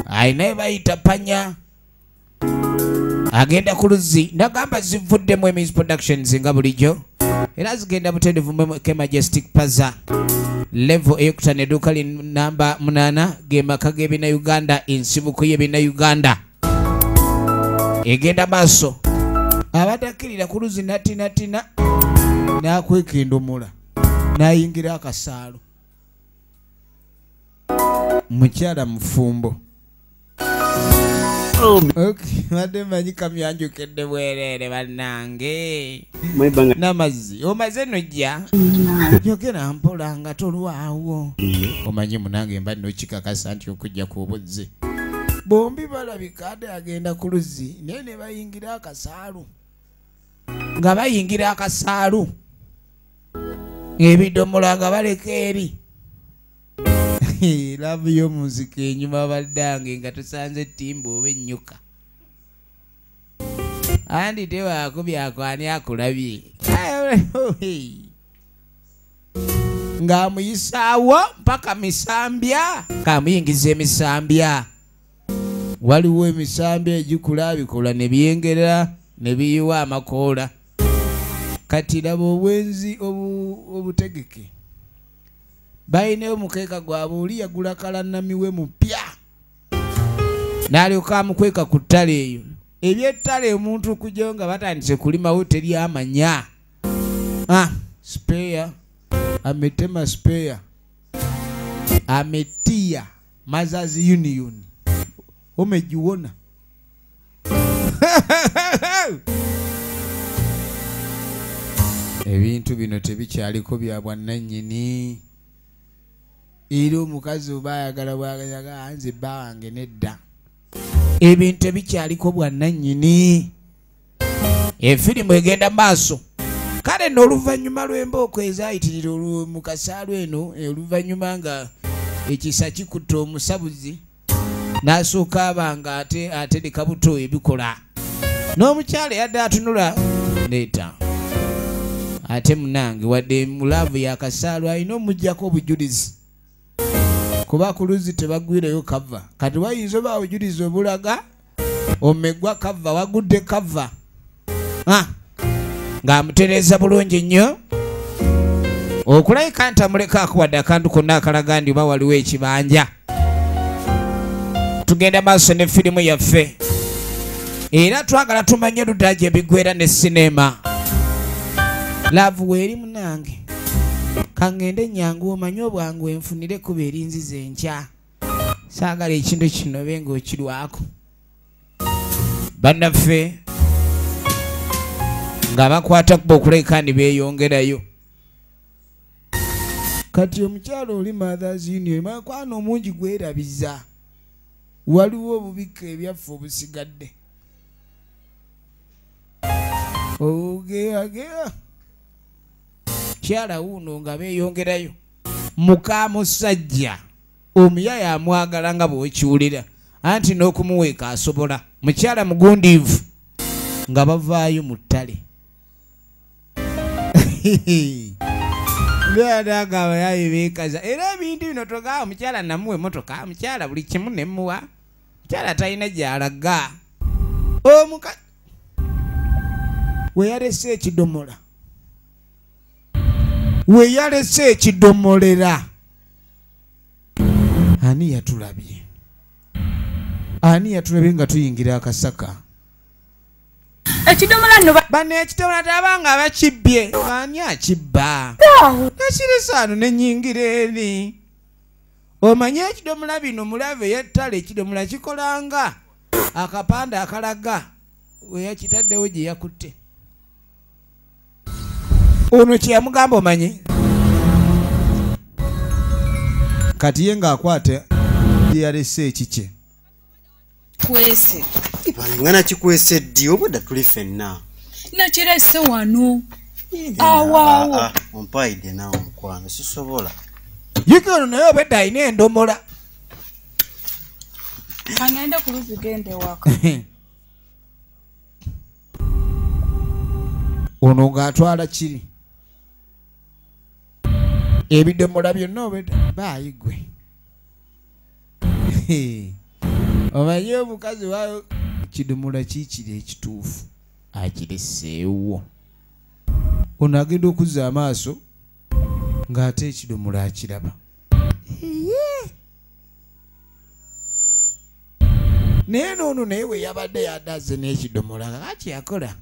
Ayina bayita panya. Agenda ku luzzi. Nagamba zivuddemu Emizi Productions nga bulijjo. Era zigenda butereevu mu K Majestic Plaza. Level eyokutaano edduuka li namba 8 ge maka g'ebinnauganda, ensibuko y'ebinnauganda. Egenda maaso. Abadde akkirira ku luzzi natinatina n'akweka endomola n'ayingira akasaalo. Mukyala mufumbo. Badde mmanyi kamyanjukedde bwereere bannange. N'amazzi omaze nojja yogera mpola nga tolwawo. Omanyi munange mba nokikakasa nti okujja ku buzzi. Bombi balabika ate agenda ku luzzi naye ne bayingira akasaalu. Nga bayingira akasaalu ebidomola nga baleka eri. Laavu y'omuzika enyuma baddange nga tusanze ettimba oba ennyuka. Andi tewaako byako ani akulabye. Ng'amuyisaawo mpaka misambya. K'amuyingiza emisambya. Waliwo emisambya egikula bikola ne byengera ne biyiwa amakoola. Kati laba obwenzi obutegeke. Balina omukeeka gwabwe oli yagula kalannamiwe mupya n'alyoka amukweka ku ttale eyo. Ebyettale omuntu okujjayo nga batandise kulimawo teri amanya. Spare ametema spare ametia Mothers Union omejiwona. Ebintu bino tebikyaliko bya bwannannyini. Era omukazi oba ayagala bwagayaga nze bba wange nedda. Ebintu ebikyaliko bwannannyini. Efirimu egenda maaso. Kale n'oluvannyuma lw'embooko ezaayitirira mu kasaalu eno, oluvannyuma nga ekisa kikutte omusabuzi n'asooka aba nga ate atereka buto ebikola. N'omukyala yadde atunula leeta. Ate munange wadde mu laavu y'akasaalu alina omuggyako obujulizi. Kuba ku luzzi tebagwireyo kava. Kati wayinza oba obujulizi obulaga omegwa kava, wagudde kava. Ng'amutereeza bulungi nnyo. Okulabika nti amuleka akuwadde akantu konna akalaga nti oba waliwo ekibanja. Tugenda maaso ne firimu yaffe. Era twagala tumanye ludda gye biggwera ne sinema. Laavu weeri munange. Kangende nyangu omanye obwangu enfunire kuba erinziza enkya. Saagala ekintu kino obe ng'okirwako. Bannaffe nga bakwata kuba okuleka ne beeyongerayo. Kati omukyalo oli Mothers Union makwano omungi gwerabiza. Waliwo obubika ebyaffe obusigadde. Ogeagea. Kyala wuno nga beeyongerayo. Muka musajja omuyaya amwagala nga bw'okiwulira anti n'okumuweeka asobola. Mukyala mugundiivu nga bavaayo mu ttale. Beekaza era ebintu bino togamba mukyala namuwa emmotoka, mukyala buli kimu ne mmuwa, mukyala talina gy'alaga. Omuka we yalese ekidomola, we yalese ekidomolera. Ani yatulabye? Ani yatulabye nga tuyingira akasaka? Ekidomola nno bano ekidomola tabanga bakibbye. Ani akibba? Nakiresa ano ne nnyingira eri. Omanye ekidomola bino mulave yettale ekidomola kikolanga akapande akalaga we yakitaddewo gye yakutte. Ono kye yamugamba omanyi kati ye ng'akwata gye yalese ekikye. Kwese. Nga nakikwese ddi obwedda tuli ffenna. Nakirese wano. Awaawo. Ompayidde naawe mukwano sisobola. Yuki ono naye obwedda alina endomola. Kangende ku luzzi gende waka. Ono ng'atwala kiri. Ebidomola byonna obwedda baayigwe. Omanyi omukazi waayo ekidomola kiikiri ekituufu akireseewo. Ono agenda okuzza amaaso ng'ate ekidomola akiraba. Naye noono naye we yabadde yaddaze n'ekidomola kaki yakola.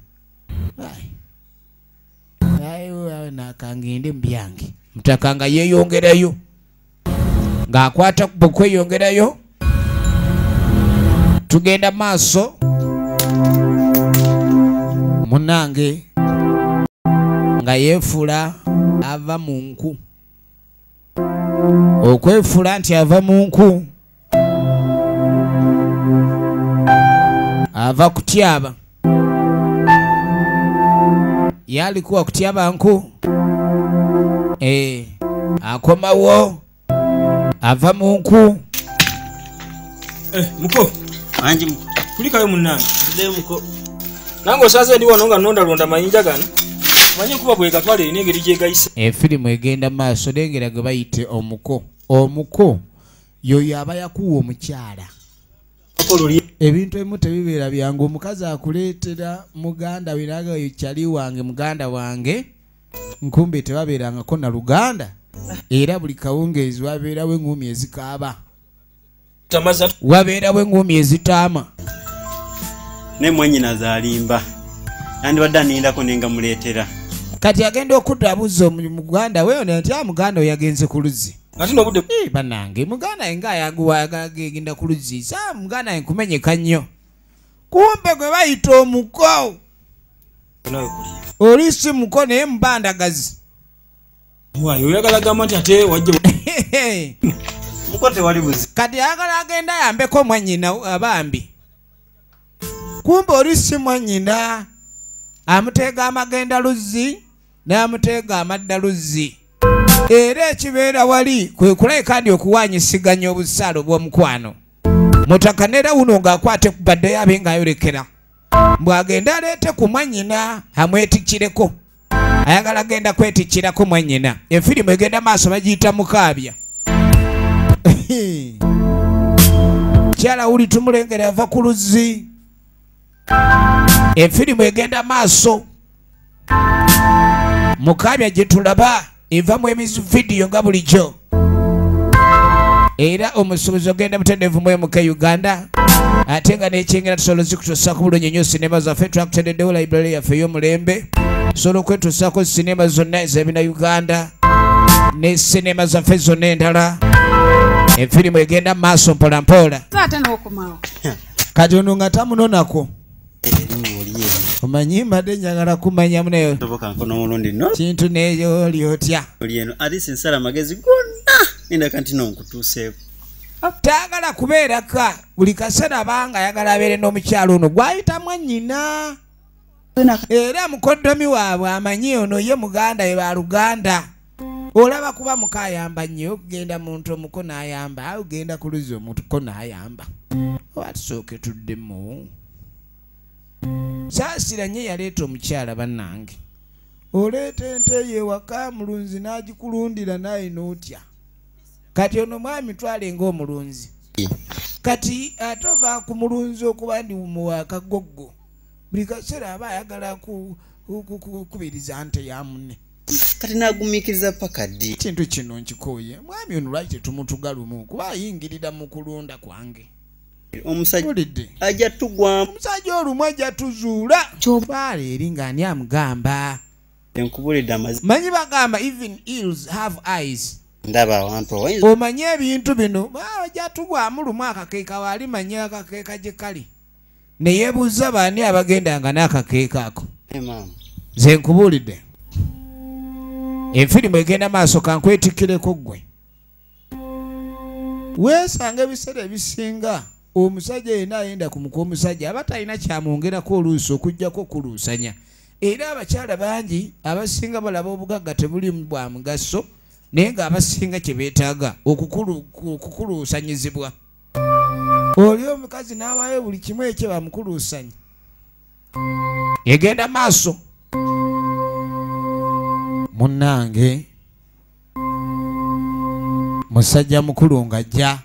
Ayi nakangende mu byange. Mutaka nga yeeyongerayo. Ng'akwata okweyongerayo. Tugenda maaso munnange nga yeefula ava mu nku. Okwefuula nti ava mu nku ava kutyaba. Yalikuwa kutyaba nku. Akomawo ava mu nku. Muko. Anji muko. Kulikayo munnange. Nziddeyo muko. Nange osaze ndi wano nga nnondalonda mayinja gano. Manyi enkuba bw'egatwala erina engeri gy'egayise. Efirimu egenda maaso lengera gwe bayite omuko. Omuko yoyo aba yakuwa omukyala. Ebintu ebimu tebibeera byangu. Omukazi akuleetera muganda we naga oyo kyali wange muganda wange. Nkumbi tebabeerangako na luganda. Era buli kawungeezi wabeerawo engumi ezikaaba. Wabeerawo engumi ezitaama. Ne mwannyinaze alimba. Nandibadde anindako ne nga muleetera. Kati agenda okudda abuuza muganda we ono nti muganda we yagenze ku luzzi. Ate n'obudde bannange muganda we ng'ayanguwa agenda ku luzzi. Saa muganda we nkumenyeka nnyo. Kumbe gwe bayita omuko. Oli si muko naye mubandagazi. Waayo oyagala gamba nti ate wajja. Muko tewali buzibu. Kati ayagala agenda ayambeko mwannyina abambi. Kumbe oli si mwannyina. Amuteega amagenda luzzi n'amuteega amadda luzzi. Era ekibeera wali kwe kulabika ndi okuwaanyisiganya obusaalo bw'omukwano. Mutaka neera wuno ng'akwate ku baddeyo abe ng'ayolekera. Mbw'agenda aleete ku mwannyina amwetikkireko. Ayagala agenda kwetikkirako mwannyina. Efirimu egenda maaso bagiyita Mukaabya. Kyala wuli tumulengera ava ku luzzi. Efirimu egenda maaso. Mukaabya gye tulaba eva mu emizu vidiyo nga bulijjo. Era omusuubuzi ogenda mutendevu mu MK Uganda. Ate nga n'ekyengera tusobola ozikutuusaako bulungi nnyo sinema zaffe. Twakutendeddewo library yaffe ey'omulembe. Tusobola okwetuusaako sinema zonna ez'ebina Uganda ne sinema zaffe zonna endala. Efirimu egenda maaso mpola mpola. Ate n'okomawo. Kati ono nga tamunonako. Omanyi mbadde njagala kumanya muneyo. Kintu neyo oli otya. Oli eno ate nsala amagezi gonna nendaka nti nonkutuuseeko. Taagala kubeeraka buli kaseera abanga ayagala abeere n'omukyalo ono gw'ayita mwannyina. Era mukoddomi waabwe amanyi ono ye muganda we baluganda. Olaba kuba mukaayamba nnyo okugenda muntu omuko n'ayamba, ogenda ku luzzi omuko n'ayamba. Oba tusooke tuddemu. Saasira nnyo yaleeta omukyala bannange. Oleeta ente ye ewaka mulunzi n'agikulundira naye n'otya. Kati ono mwami twale ng'omulunzi. Kati ate ova ku mulunzi okuba ndi muwa akagoggo. Buli kaseera aba ayagala kukubiriza nte ya munne. Kati n'agumiikiriza paka ddi? Kintu kino nkikooye. Mwami ono lwaki tetumutuga lumu kuba ayingirira mu kulunda kwange. Omusajja ajja tugwamu. Omusajja olumu ajja tuzuula. Kyobaala eri ng'ani amugamba. Nkubulidde amazima. Manyi bagamba even eels have eyes. Ndaba awantu omanye ebintu bino bajja tugwamu lumu akakeeka waali manye akakeeka gye kali. Ne yeebuuza baani abagendanga n'akakeeka ako. Nze nkubuulidde. Enfirimu egenda maaso kankwetikkireko ggwe. Weesanga ebiseera ebisinga omusajja yenna ayenda ku muka omusajja aba talina kyamwongerako oluusi okuggyako okuluusanya. Era abakyala bangi abasinga balaba obugagga tebuli bwa mugaso naye ng'abasinga kye beetaaga okukuluusanyizibwa. Oli omukazi n'awaayo buli kimu ekyo bamukuluusanya. Egenda maaso. Munnange musajja mukulu ng'ajja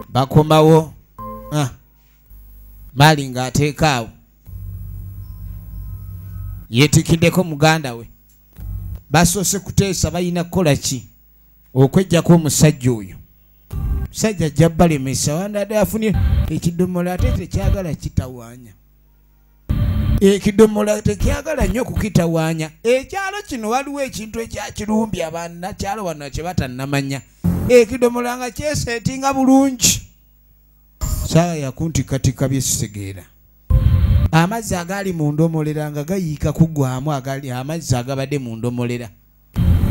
bakomawo maali ng'ateeka awo yeetikiddeko muganda we. Basoose kuteesa balina kukola ki okweggyako omusajja oyo. Musajja ajja balemesa wandadde afunye ekidomola ate tekyagala kitawaanya. Ekidomola tekyagala nnyo kukitawaanya. Ekyalo kino waliwo ekintu ekyakirumbye abannakyalo wano kye batannamanya. Ekidomola nga kyeseetinga bulungi. Saawa yakuntikatika bye sitegeera. Amazzi agaali mu ndomolera nga gayiika kuggwamu agali amazzi agabadde mu ndomolera.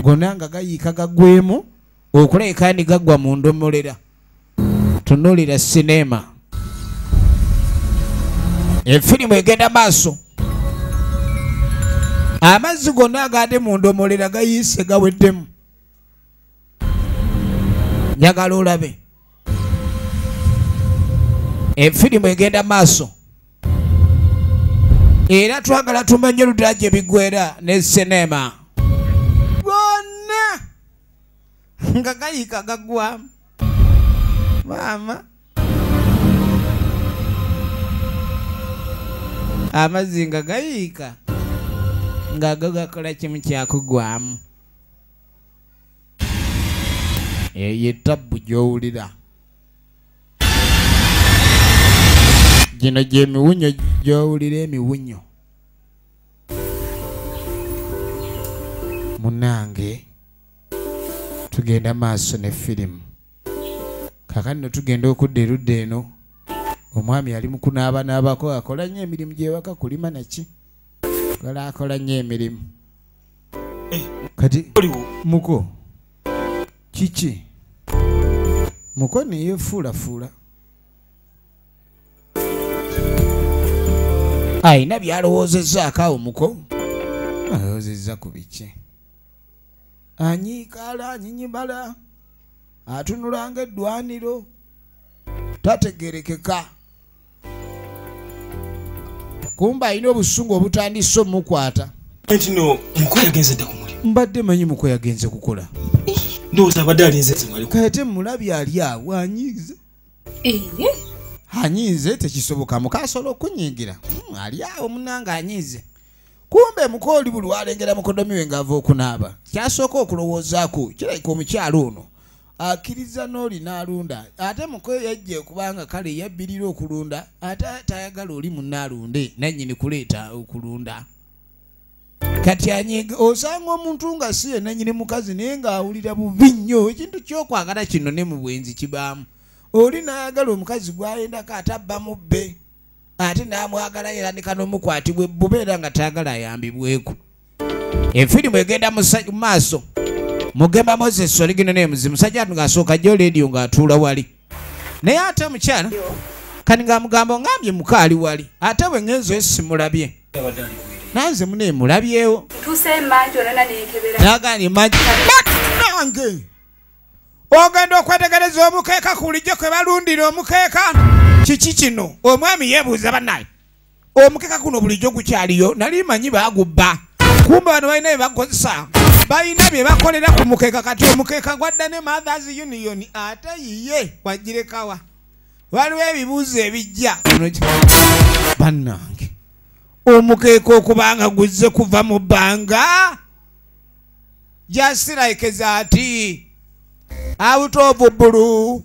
Gonna nga gayiika gaggwemu okulabika ndi gaggwa mu ndomolera. Tunuulira sinema. Efirimu egenda maaso. Amazzi gonna agadde mu ndomolera gayiise gaweddemu. Njagala olabe. Efirimu egenda maaso. Era twagala tumanye oludda gye biggwera ne sinema. Gonna nga gayiika gaggwamu. Maama. Amazzi nga gayiika nga go gakola kimu kyakuggwamu. Eyo ettabbu gy'owulira. Gino gy'emiwunyo gy'owulira emiwunyo. Munnange tugenda maaso ne firimu. Kaakati nno tugenda okudda erudda eno. Omwami ali mu kunaabanaabako akola nnyo emirimu gy'ewaka kulima naki. Akola nnyo emirimu. Kati muko kiki? Muko neyefuulafuula. Ayina by'alowoozezzaako awo muko. Alowoozezza ku biki? Anyiikaala anyinyibala atunula ng'eddwaniro tategerekeka. Kumba alina obusungu obutandise omukwata. Nti no muko yagenze dda ku mulimu. Mbadde manyi muko yagenze kukola. Ndowooza abadde alinze nze maliko. Kati mulabye ali awo anyiize. Anyiize tekisoboka muko asobola okunyiigira. Ali awo munnange anyiize. Kumbe muko oli buli walengera mukodomi we ng'ava okunaaba. Kyasooka okulowoozaako kirabika omukyalo ono akkiriza n'oli n'alunda ate muko yajja kubanga kale yabbirira okulunda ate tayagala oli munnaalunde nannyini kuleeta okulunda. Kati anyiiga osanga omuntu nga si ye nannyini mukazi naye ng'awulira bubi nnyo ekintu ky'okwagala kino ne mu bwenzi kibaamu. Oli n'ayagala omukazi gw'ayendako ate abba mubbe ate n'amwagala yatandika n'omukwatibwa ebbuba era nga tayagala ayambibweko. Efirimu egenda mu maaso. Mugemba Moses oligino n'emuzi musajja ng'asooka jjo leediyo ng'atuula wali. Naye ate omukyala kati ng'amugamba ngambye mukaali wali ate bwe ngenzo simulabye. Nanze mune mulabyewo. Nagani mangi nange. Ogenda okwetegereza omukeeka kulijjo kwe balundira omukeeka. Kiki kino? Omwami yeebuuza bannaye. Omukeeka guno bulijjo gukyaliyo nali manyi baagubba. Kumbe bano balina bye bakozesa. Balina bye bakolera ku mukeeka kati omukeeka gwadda ne Mothers Union ate yiye wagirekawa. Waliwo ebibuuzo ebijja. Bannange. Omukeeka okubanga guzze kuva mu bbanga. Just like that. Out of blue.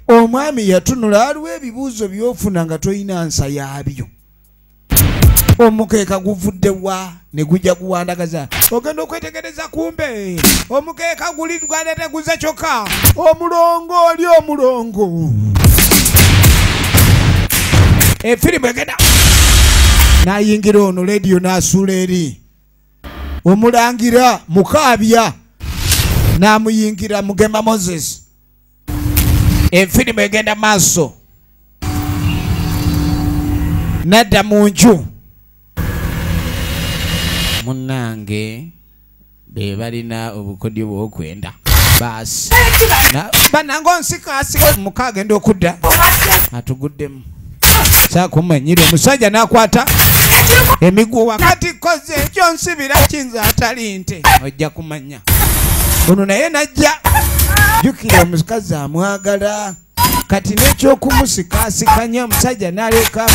Omwami yatunula waliwo ebibuuzo by'ofuna nga tolina nsa yaabyo. Omukeeka guvudde wa ne gujja guwandagaza. Ogenda okwetegereza kumbe omukeeka guli gwandeteguza kyokka omulongo oli omulongo. Efirimu egenda n'ayingira ono lediyo n'asuula eri. Omulangira mukaabya n'amuyingira Mugema Moses. Efirimu egenda maaso nadda mu nju. Munnange be balina obukodyo bw'okwenda baasi bannange onsikaasi muka agenda okudda atuguddemu saakumanyira omusajja n'akwata emiguwa kati koze ekyo nsibira kinza atali nte ojja kumanya ono naye najja jjukira omukazi amwagala kati n'ekyokumusikasikanya omusajja n'aleka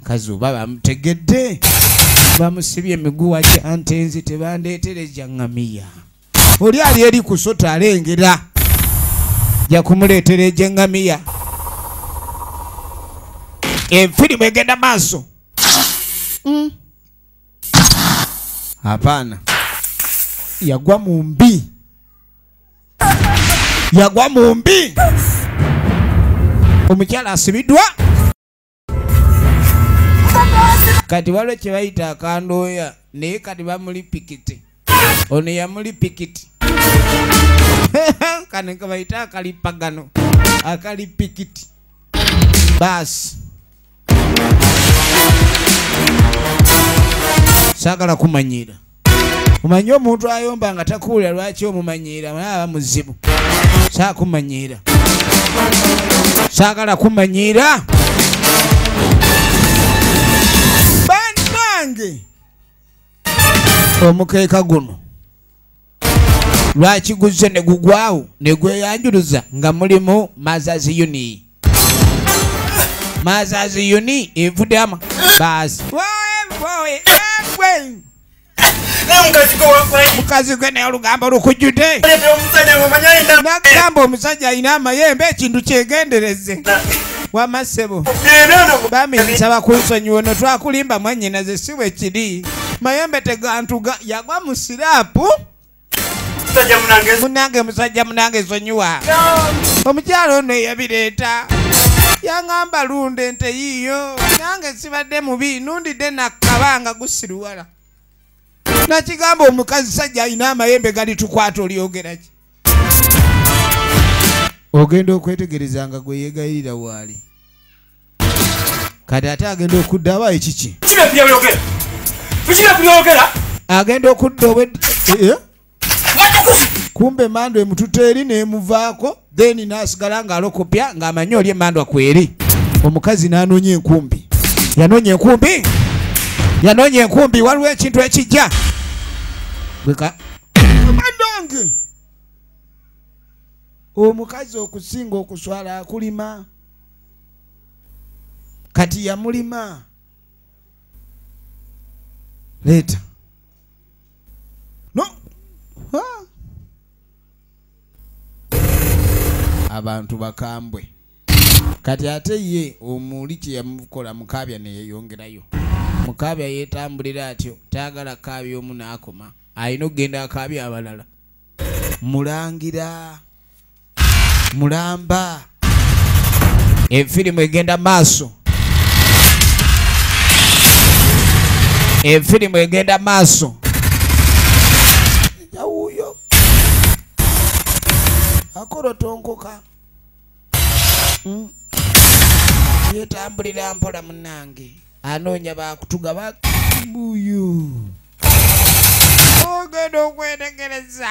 kazi oba bamutegedde bamusibye emiguwa gya ntenzi tebandeetera egya ŋŋamiya oli ali eri kusota alengera jja kumuleetera egy'eŋŋamiya. Efirimu egenda maaso. Hapana, yagwa mu mbi, yagwa mu mbi. Omukyala asibiddwa kati waliwo kye bayita akandooya naye kati bamuli pikiti. Ono yamuli pikiti kano ke bayita akalipagano akali pikiti baasi. Saagala kumanyiira. Omanyi omuntu ayomba nga takuwulira lwaki omumanyiira aba muzibu. Saakumanyiira, saagala kumanyiira. Bannange omukeeka guno lwaki guzze ne gugwawo ne gweyanjuluza nga mulimu Mazazi Uni. Mazazi Uni evudde ama baasi. Mukazi gwe naye olugambo lukujjudde. Nagamba omusajja alina amayembe ekintu kyegendereze. Wamma ssebo bami nsaba kunsonyiwa ono twakulimba mwannyinaze si bwe kiri. Mayembe tegantuga yagwa mu siraapu. Munange musajja munange sonyiwa. Omukyala ono eyabireeta yaŋŋamba lunda ente yiiyo nange sibadde mubi nundidde nakkabanga gusiruwala. Nakigamba omukazi sajja alina amayembe galitukwata olyogera ki? Ogenda okwetegereza nga gwe yeegayirira waali. Kati ate agenda okudda aba ekiki? Agenda okudda obwe kumbe emmandu emututte eri n'emuvaako then n'asigala ng'alokopya ng'amanyi oli emmandu akweri. Omukazi n'anoonya enkumbi. Yanoonya enkumbi. Yanoonya enkumbi waliwo ekintu ekijja. Bannange omukazi okusinga okuswala akulima. Kati yamulima. Leeta. No. Abantu bakambwe. Kati ate ye omuli kye yamukola mukaabya ne yeeyongerayo. Mukaabya yeetambulira atyo taagala kaabya omu n'akoma alina okugenda akaabya abalala. Mulangira mulamba. Efirimu egenda maaso. Efirimu egenda maaso. Yawuyo akorotonkoka. Yetambulira mpola munnange anoonya bakutuga babuyu. Ogenda okwetegereza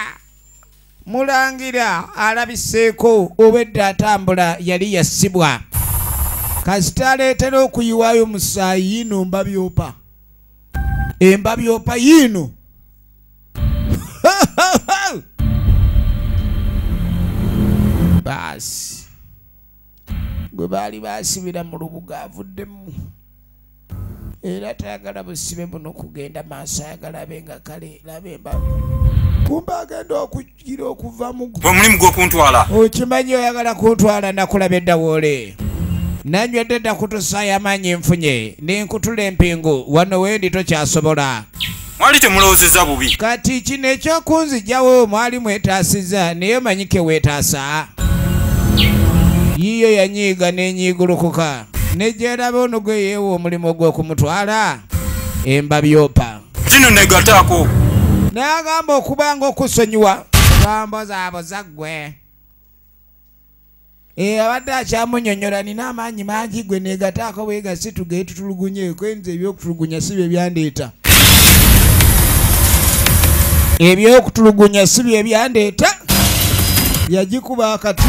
mulangira alabiseeko obwedda atambula yali yasibwa. Kasita aleetera okuyiwayo musaayi yiino mbabyopa. Embabyopa yiino. Baasi gwe baali baasibira mu lubuga avuddemu. Era tayagala busibe buno kugenda maaso, ayagala abe nga kale labe emba. Kumba agenda okugira okuva mu omulimu gw'okuntwala. Okimanyi oyagala kuntwala, nakulaba edda woole. Nanywedde dda kutusaayo amaanyi enfunye, ne nkutula empingu, wano wendi tokyasobola. Mwali temulowoozezza bubi. Kati kino ekyokunzigyawo mwali mwetaasizza, naye omanyi ke weetaasa. Yiyo yanyiiga n'enyiigulukuka. Ne gyeraba ono gwe yeewa omulimu gw'okumutwala emba byopa. Kino negataako. N'agamba okuba ng'okusonyiwa gambo zaabo zaggwe. Abadde akyamunnyonnyola nina amaanyi mangi gwe negataako bwegasi tugende tutulugunye, kwenze ebyokutulugunya si bye byandeeta. Ebyokutulugunya si bye byandeeta. Yagikuba akati.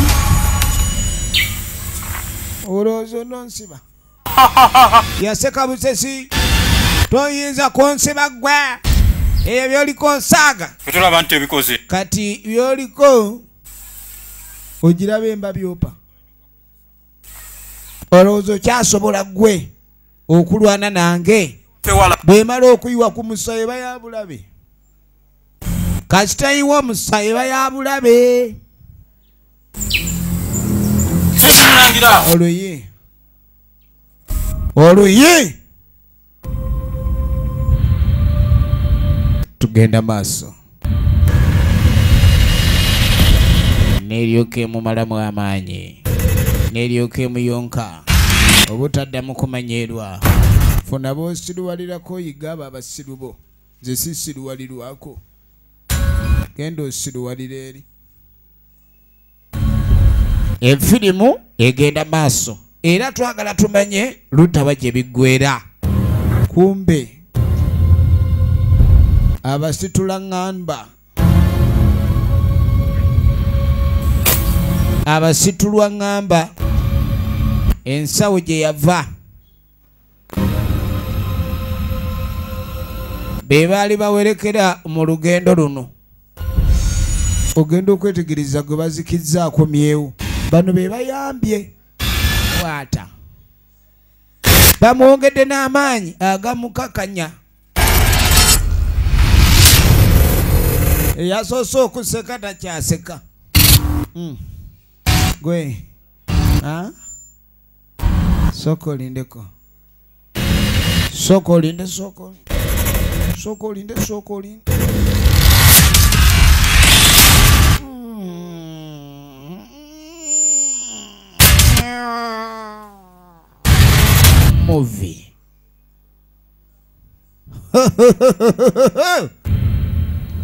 Olowooza ononsiba. Yaseka busesi. Toyinza kunsiba ggwe. Ebyo by'oliko nsaaga. Tolaba nti ebikoze. Kati by'oliko ogiraba emba byopa. Olowooza okyasobola ggwe okulwana nange. Bw'emala okuyiwa ku musaayi eba ya bulabe. Kasita yiwa omusaayi eba ya bulabe. Oluyi. Oluyi. Tugenda maaso. N'eryoka emumalamu amaanyi. N'eryoka emuyonka. Obutaddamu kumanyeerwa. Funa b'osiruwalirako oyiga abo abasiru bo. Nze si siruwalirwako. Genda osiruwalira eri. Efirimu egenda maaso. Era twagala tumanye ludda gye biggweera. Kumbe abasitula ŋŋamba. Abasitulwa ŋŋamba ensawo gye yava. Be baali bawerekera mu lugendo luno. Ogenda okwetegereza gwe bazikizza akomyewo. Bano be bayambye. Kwata. Bamwongedde n'amaanyi agamukakanya. Eyasoose okuseka takyaseka. Gwe. Sooka olindeko. Sooka olinde, sooka olinde. Sooka olinde, sooka olinde. Movie.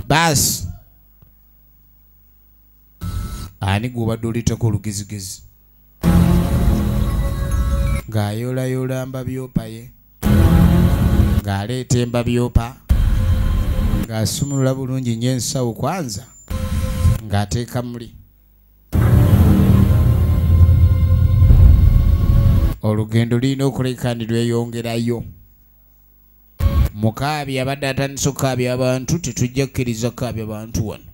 Basi. Ani gw'obadde oleetako olugezigezi. Ng'ayoolayoola mba byopa ye. Ng'aleeta emba byopa. Ng'asumulula bulungi nnyo ensawo kwanza. Ng'ateeka muli. Olugendo lulina okuleka ndi lweyongerayo. Mukaabi abadde atandise okukaabya abantu, tetujja kukkiriza kukaabya bantu wano.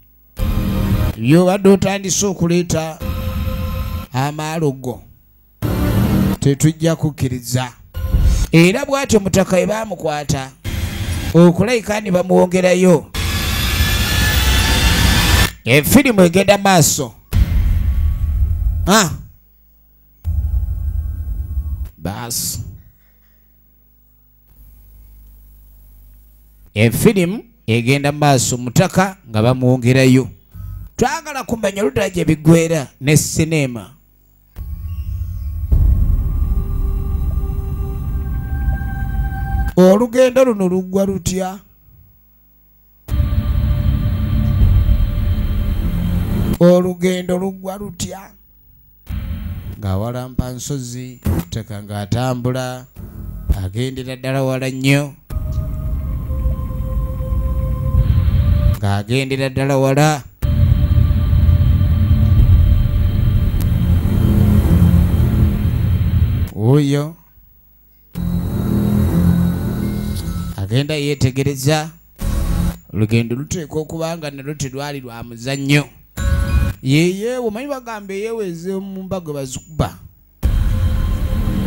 By'obadde otandise okuleeta amaalo go tetujja kukkiriza. Era bw'atyo Mutaka bwe baamukwata okulayika ne bamuwongerayo. Efirimu egenda maaso. Basi. Efirimu egenda maaso Mutaka nga bamuwongerayo. Twagala kumanya oludda gye biggweera ne sinema. Olugendo luno luggwa lutya? Olugendo luggwa lutya? Ng'awalampa nsozi, Mutaka ng'atambula, agendera ddala wala nnyo. Ng'agendera ddala wala. Oyo agenda yeetegereza. Olugendo luteekwa okuba nga nalwo terwali lwa muzannyo. Yeyeewo omanyi bagamba eyeeweze mu mbago bazikuba.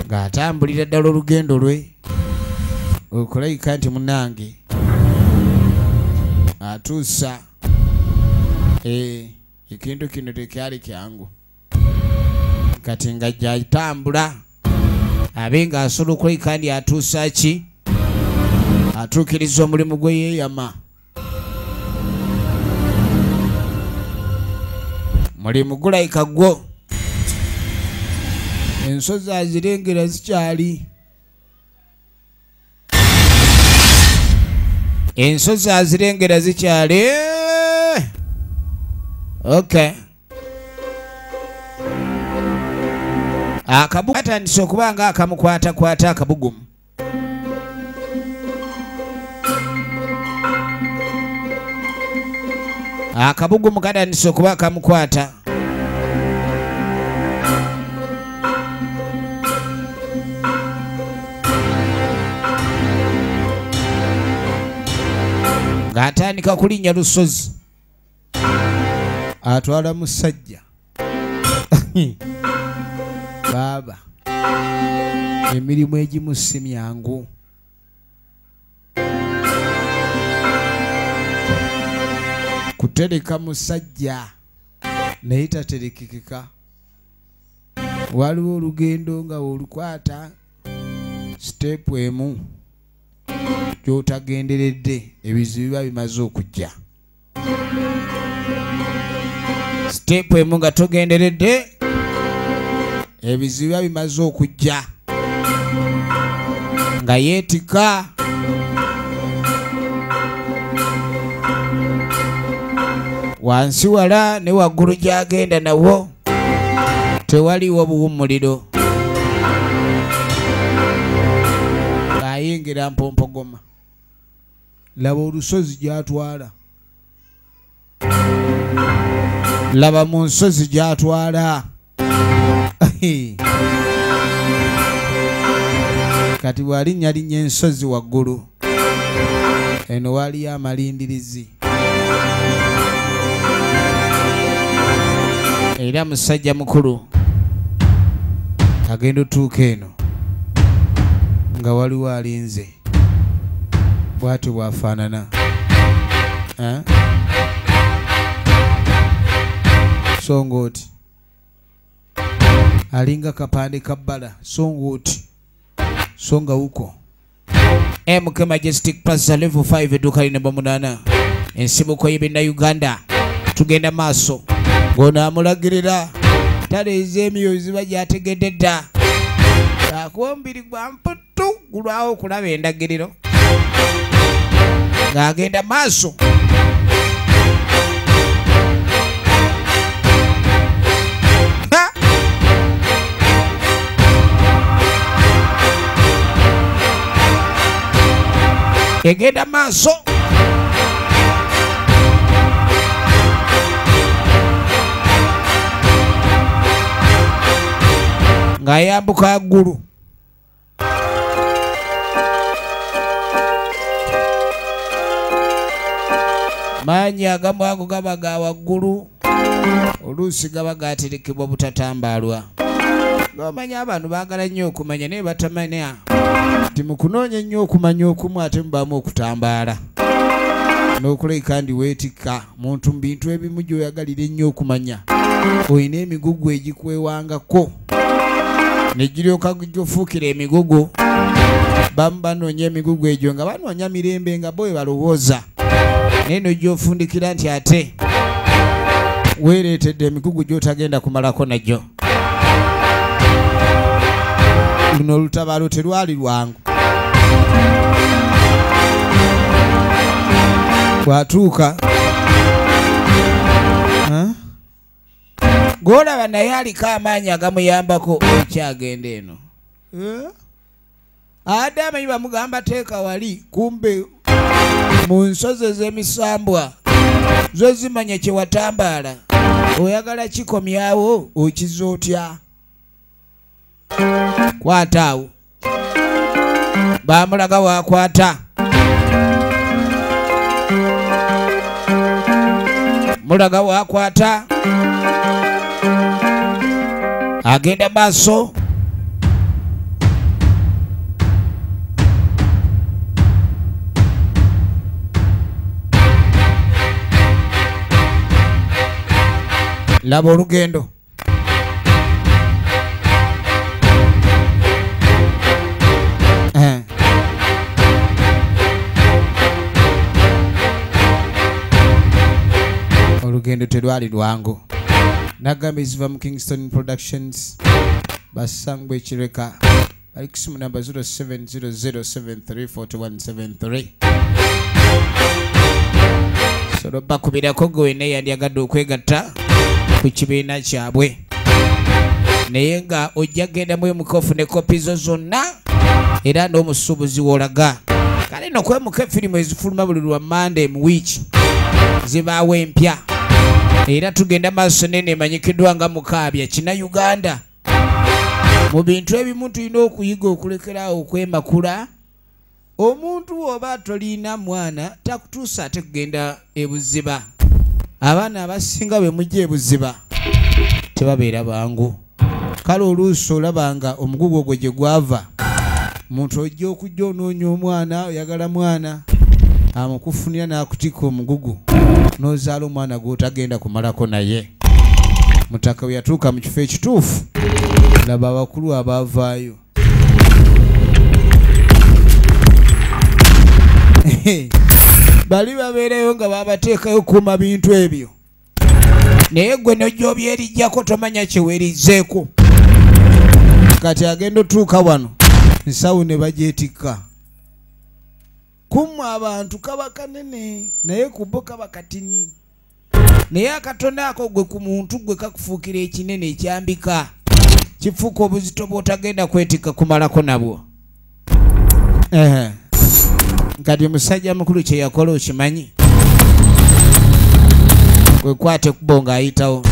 Ng'atambulira ddala olugendo lwe. Okulayika nti munange atuusa ekintu kino tekyali kyangu. Kati nga gyatambula abe nga asobola okulayika nti atuusa ki, atuukiriza omulimu gwe yeeyama. Mulimu gulayika gwo ensozi azirengera zikyali, ensozi azirengera zikyali. Okay, akabugu katandise okuba nga akamukwatakwata akabugumu. Akabugumu katandise okuba akamukwata. Ng'atandika kulinnya lusozi atwala musajja. Baaba emirimu egimu si myangu. Kutereka musajja naye taterekekeka. Waliwo olugendo nga olukwata siteepu emu gy'otagenderedde, ebizibu biba bimaze okujja. Siteepu emu nga togenderedde, ebizibu biba bimaze okujja. Nga yeetika wansi wala ne waggulu gy'agenda nawo tewaliwo buwummuliro. Ng'ayingira mpompogoma. Laba olusozi gy'atwala, laba mu nsozi gy'atwala. Kati bw'alinnyalinnya ensozi waggulu eno waliyo amalindirizi. Era musajja mukulu agenda otuuka eno nga waliwo alinze. Bw'atyo bw'afaanana. Songa oti alinga kapande ka bbala. Songa oti songa huko. MK Majestic Plaza level 5 edduuka linamba 8, ensibuko y'Ebinna Uganda. Tugenda maaso ng'ono amulagirira taleeza emyoyo ziba gyategedde dda. Akuwa omubiri gwa mputtu gulwawo okulaba endagiriro. Ng'agenda maaso egenda maaso. Ng'ayambuka ggulu. Maanyi agamu ago gaba ga waggulu, oluusi gaba gaterekebwa butatambaalwa. Ng'omanya abantu baagala nnyo okumanya naye batamanya nti mu kunoonya ennyo okumanya okumu ate mubaamu okutambaala n'okulabika ndi weetikka muntu mu bintu ebimu gy'oyagalira ennyo okumanya. Olina emigugu egikwewangako ne giryoka gyofuukira emigugu. Bamu banoonya emigugu egyo nga banoonya mirembe nga bo bwe balowooza, naye n'ogyofundikira nti ate weereetedde emigugu gy'otagenda kumalako nagyo. Luno olutabaalo terwali lwangu. Bw'atuuka gw'olaba naye aliko amaanyi agamuyambako okyagenda eno. Ate amanyi bamugamba teeka wali, kumbe mu nsozi ez'emisambwa zo zimanya kye watambaala. Oyagala kikomyawo okiza otya? Kwata awo. Bamulaga wakwata. Mulaga wakwata. Agenda maaso. Laba olugendo. Olugendo telwali lwangu. Nagamba eziva mu Kingston Productions basangwe Kireka bali ku simu namba 0700734173. Solo bakubirako gwe naye yandyagadde okwegatta ku kibiina kyabwe, naye nga ojja genda mu mukofu ne kopi zo zonna era n'omusuubuzi w'olaga. Kale nno kwemuka firimu ezifuluma buli lwa Monday mu wiiki zibaawo empya, era tugenda maaso nene emanyikiddwa nga Mukaabya kina Uganda. Mu bintu ebimu tulina okuyiga okulekeraawo okwemakula. Omuntu oba tolina mwana takutuusa ate kugenda ebuziba. Abaana abasinga bwe mujja ebuziba tebabeera bangu. Kale oluusi olabanga omugugu ogwo gye gwava, muntu ojja okujja onoonya omwana, oyagala mwana, amukufunira n'akutikka omugugu n'ozaala omwana gw'otagenda kumalako naye. Mutaka we yatuuka mu kifo ekituufu, laba abakulu abaavaayo. Bali babeereyo nga babateekayo kuuma bintu ebyo, naye gwe n'ojja obyerijjako tomanya kye weerizzeeko. Kati agenda otuuka wano nsawo ne bagyetikka. Kummwe abantu kaba kanene naye ku bo kaba katini, naye akatono ako gwe ku muntu gwe kakufuukira ekinene ekyambika, kifuuka obuzito bw'otagenda kwetikka kumalako nabwo. Kati musajja mukulu kye yakola okimanyi, kwekwata ekkubo ng'ayitawo.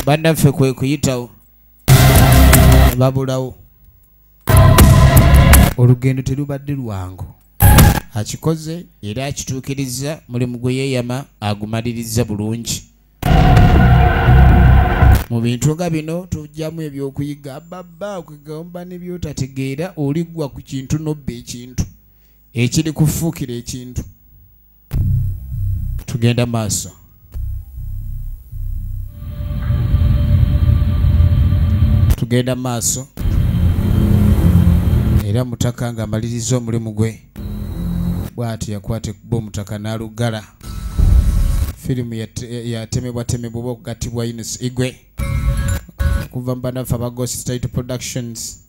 Bannaffe kwe kuyitawo babulawo. Olugendo terubadde lwangu. Akikoze era akituukiriza, mulimu gwe yeeyama agumaliriza bulungi. Mu bintu nga bino tujjamu ebyokuyiga babba okugamba ne by'otategeera, oliggwa ku kintu n'obba ekintu ekiri kufuukira ekintu. Tugenda maaso. Tugenda maaso. Era Mutaka ng'amaliriza omulimu gwe, bw'atyo yakwata ekkubo Omutaka n'alugala. Firimu yatemebwatemebwa oba okugattibwa Yunus Igwe okuva mu bannaffe aba Ghost Title Productions.